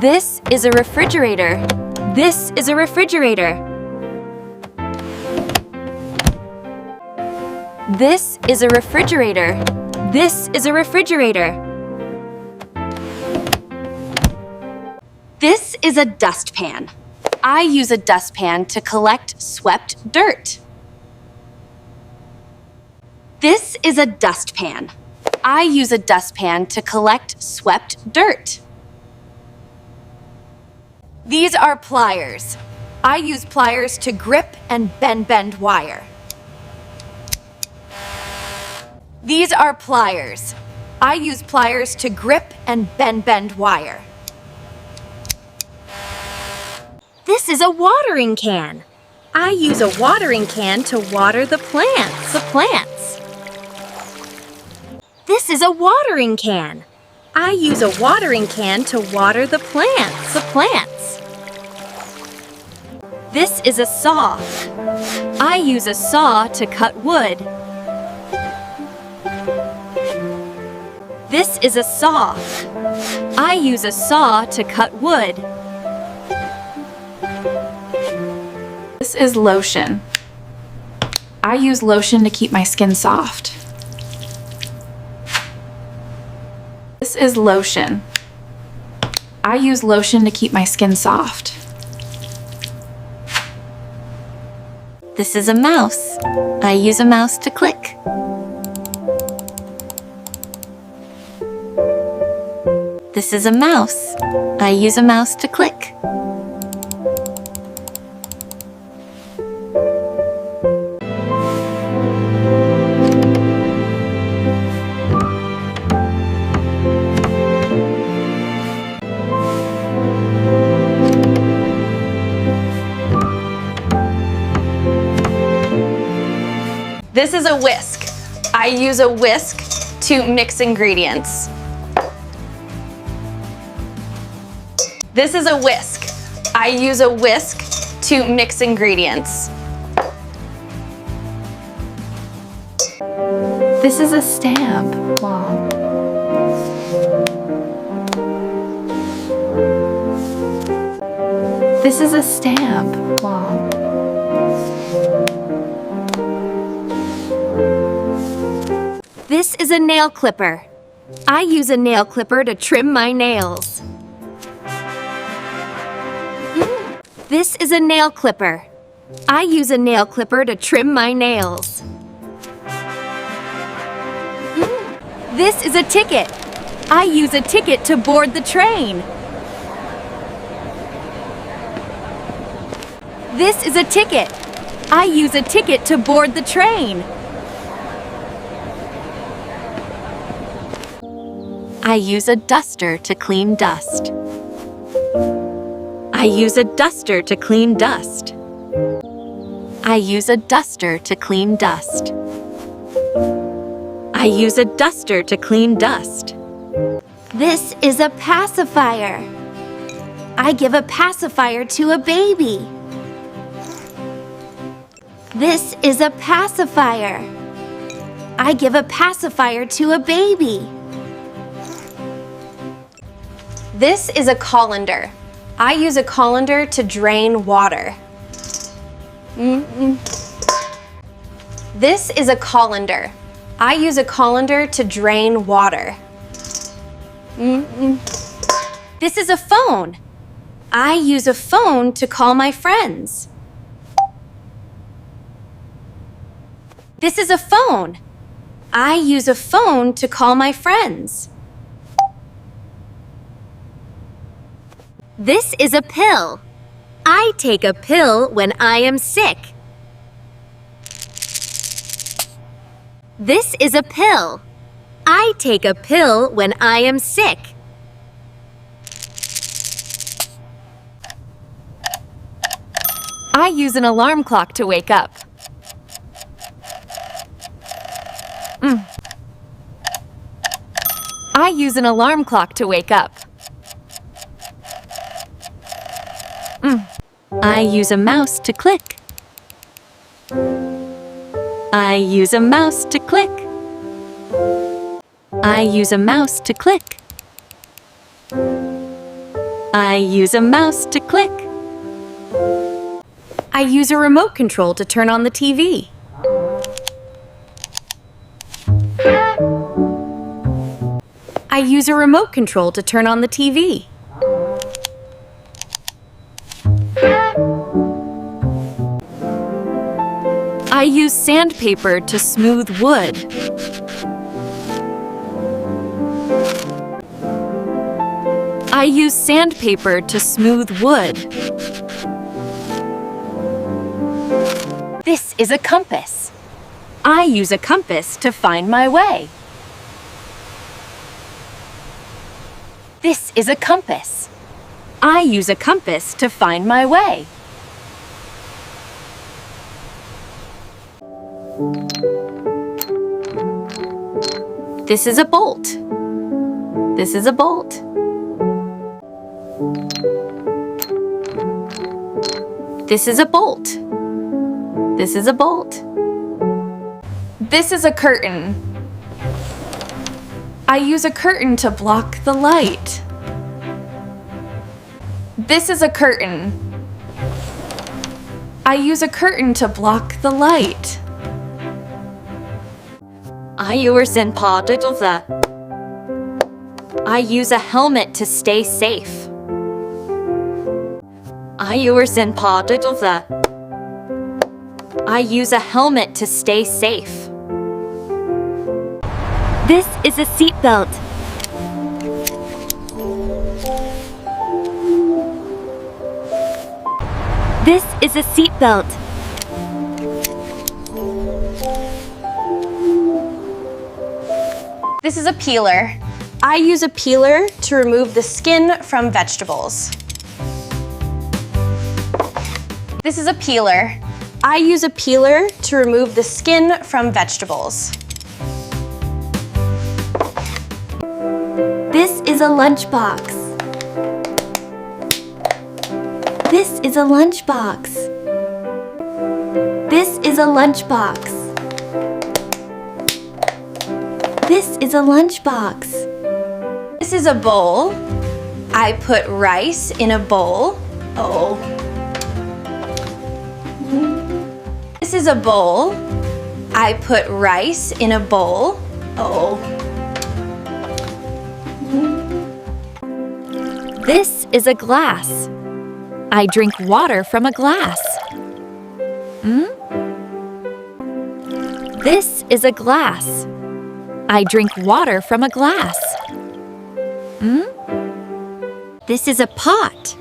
This is a refrigerator. This is a refrigerator. This is a refrigerator. This is a refrigerator. This is a dustpan. I use a dustpan to collect swept dirt. This is a dustpan. I use a dustpan to collect swept dirt. These are pliers. I use pliers to grip and bend, bend wire. These are pliers. I use pliers to grip and bend, bend wire. This is a watering can. I use a watering can to water the plants. The plants. This is a watering can. I use a watering can to water the plants. The plants. This is a saw. I use a saw to cut wood. This is a saw. I use a saw to cut wood. This is lotion. I use lotion to keep my skin soft. This is lotion. I use lotion to keep my skin soft. This is a mouse. I use a mouse to click. This is a mouse. I use a mouse to click. This is a whisk. I use a whisk to mix ingredients. This is a whisk. I use a whisk to mix ingredients. This is a stamp. Wow. This is a stamp. Wow. This is a nail clipper. I use a nail clipper to trim my nails. Mm. This is a nail clipper. I use a nail clipper to trim my nails. Mm. This is a ticket. I use a ticket to board the train. This is a ticket. I use a ticket to board the train. I use a duster to clean dust. I use a duster to clean dust. I use a duster to clean dust. I use a duster to clean dust. This is a pacifier. I give a pacifier to a baby. This is a pacifier. I give a pacifier to a baby. This is a colander. I use a colander to drain water. Mm-mm. This is a colander. I use a colander to drain water. Mm-mm. This is a phone. I use a phone to call my friends. This is a phone. I use a phone to call my friends. This is a pill. I take a pill when I am sick. This is a pill. I take a pill when I am sick. I use an alarm clock to wake up. Mm. I use an alarm clock to wake up. Mm. I use a mouse to click. I use a mouse to click. I use a mouse to click. I use a mouse to click. I use a remote control to turn on the T V. I use a remote control to turn on the T V. I use sandpaper to smooth wood. I use sandpaper to smooth wood. This is a compass. I use a compass to find my way. This is a compass. I use a compass to find my way. This is a bolt. This is a bolt. This is a bolt. This is a bolt. This is a curtain. I use a curtain to block the light. This is a curtain. I use a curtain to block the light. I use a helmet to stay safe. I use a helmet to stay safe. I use a helmet to stay safe. This is a seat belt. This is a seat belt. This is a peeler. I use a peeler to remove the skin from vegetables. This is a peeler. I use a peeler to remove the skin from vegetables. This is a lunchbox. This is a lunchbox. This is a lunchbox. This is a lunchbox. This is a bowl. I put rice in a bowl. Oh. This is a bowl. I put rice in a bowl. Oh. This is a glass. I drink water from a glass. Hmm? This is a glass. I drink water from a glass. Hmm? This is a pot.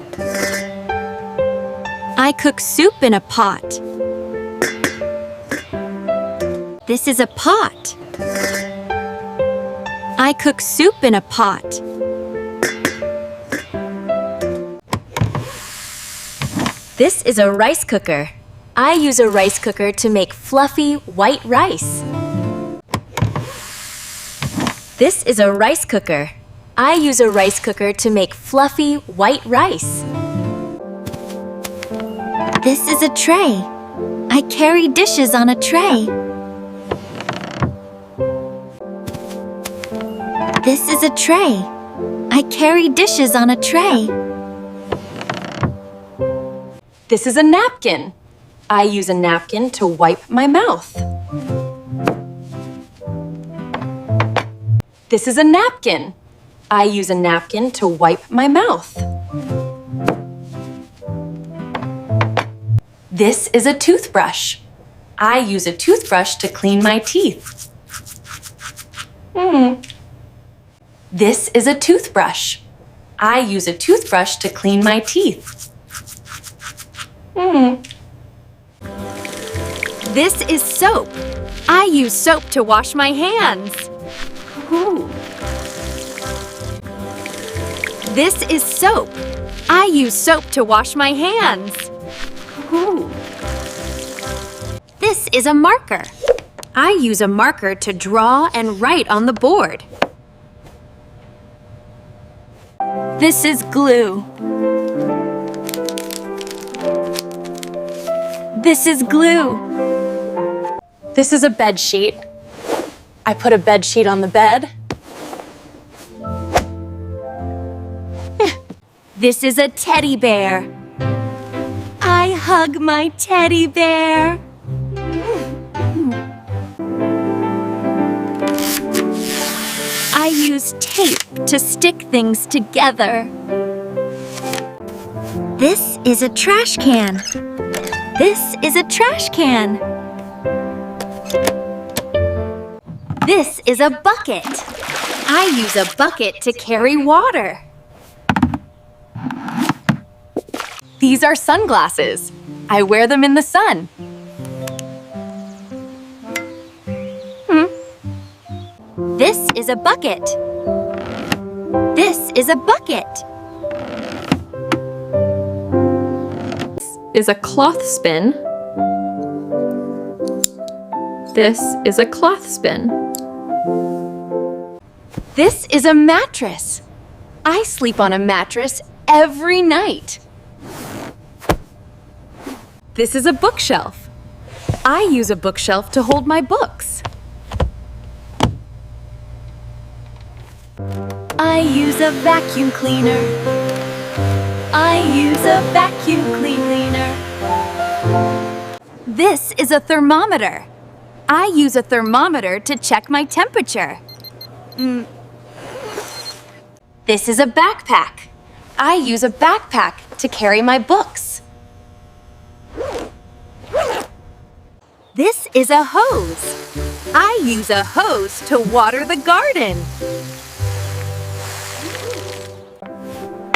I cook soup in a pot. This is a pot. I cook soup in a pot. This is a rice cooker. I use a rice cooker to make fluffy white rice. This is a rice cooker. I use a rice cooker to make fluffy white rice. This is a tray. I carry dishes on a tray. This is a tray. I carry dishes on a tray. This is a napkin. I use a napkin to wipe my mouth. This is a napkin. I use a napkin to wipe my mouth. This is a toothbrush. I use a toothbrush to clean my teeth. Hmm. This is a toothbrush. I use a toothbrush to clean my teeth. Hmm. This is soap. I use soap to wash my hands. Ooh. This is soap. I use soap to wash my hands. Ooh. This is a marker. I use a marker to draw and write on the board. This is glue. This is glue. This is a bed sheet. I put a bed sheet on the bed. This is a teddy bear. I hug my teddy bear. I use tape to stick things together. This is a trash can. This is a trash can. This is a bucket. I use a bucket to carry water. These are sunglasses. I wear them in the sun. Hmm. This is a bucket. This is a bucket. This is a clothspin. This is a clothspin. This is a mattress. I sleep on a mattress every night. This is a bookshelf. I use a bookshelf to hold my books. I use a vacuum cleaner. I use a vacuum cleaner. This is a thermometer. I use a thermometer to check my temperature. Mm. This is a backpack. I use a backpack to carry my books. This is a hose. I use a hose to water the garden.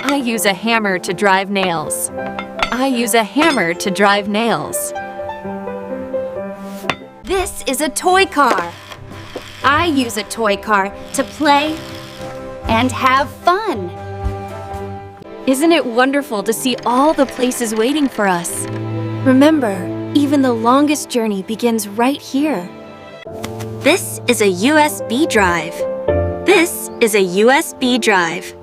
I use a hammer to drive nails. I use a hammer to drive nails. This is a toy car. I use a toy car to play and have fun. Isn't it wonderful to see all the places waiting for us? Remember, even the longest journey begins right here. This is a U S B drive. This is a U S B drive.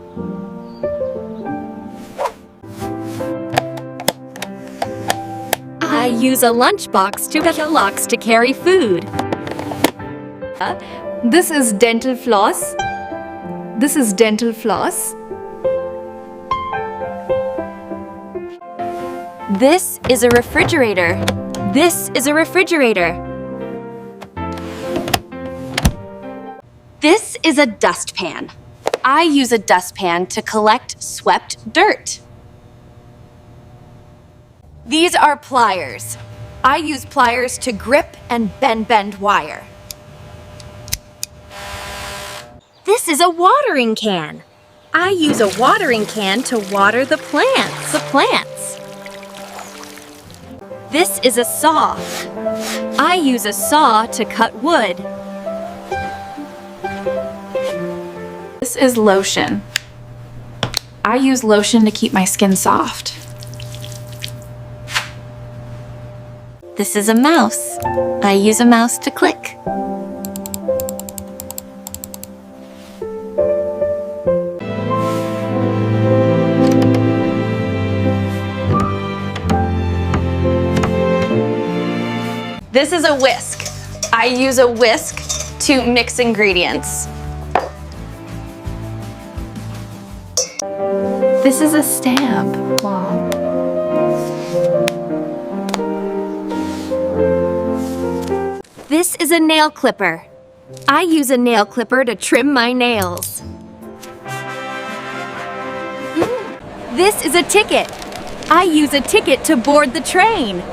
I use a lunchbox to Kellogg's to carry food. This is dental floss. This is dental floss. This is a refrigerator. This is a refrigerator. This is a dustpan. I use a dustpan to collect swept dirt. These are pliers. I use pliers to grip and bend bend wire. This is a watering can. I use a watering can to water the plants. The plants. This is a saw. I use a saw to cut wood. This is lotion. I use lotion to keep my skin soft. This is a mouse. I use a mouse to click. This is a whisk. I use a whisk to mix ingredients. This is a stamp. Wow. This is a nail clipper. I use a nail clipper to trim my nails. Mm. This is a ticket. I use a ticket to board the train.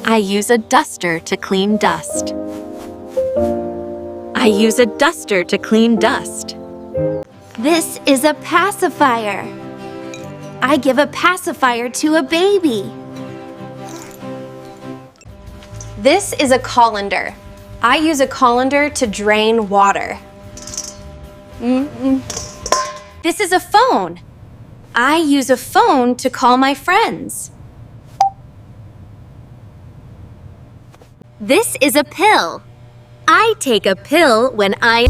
I use a duster to clean dust. I use a duster to clean dust. This is a pacifier. I give a pacifier to a baby. This is a colander. I use a colander to drain water. Mm-mm. This is a phone. I use a phone to call my friends. This is a pill. I take a pill when I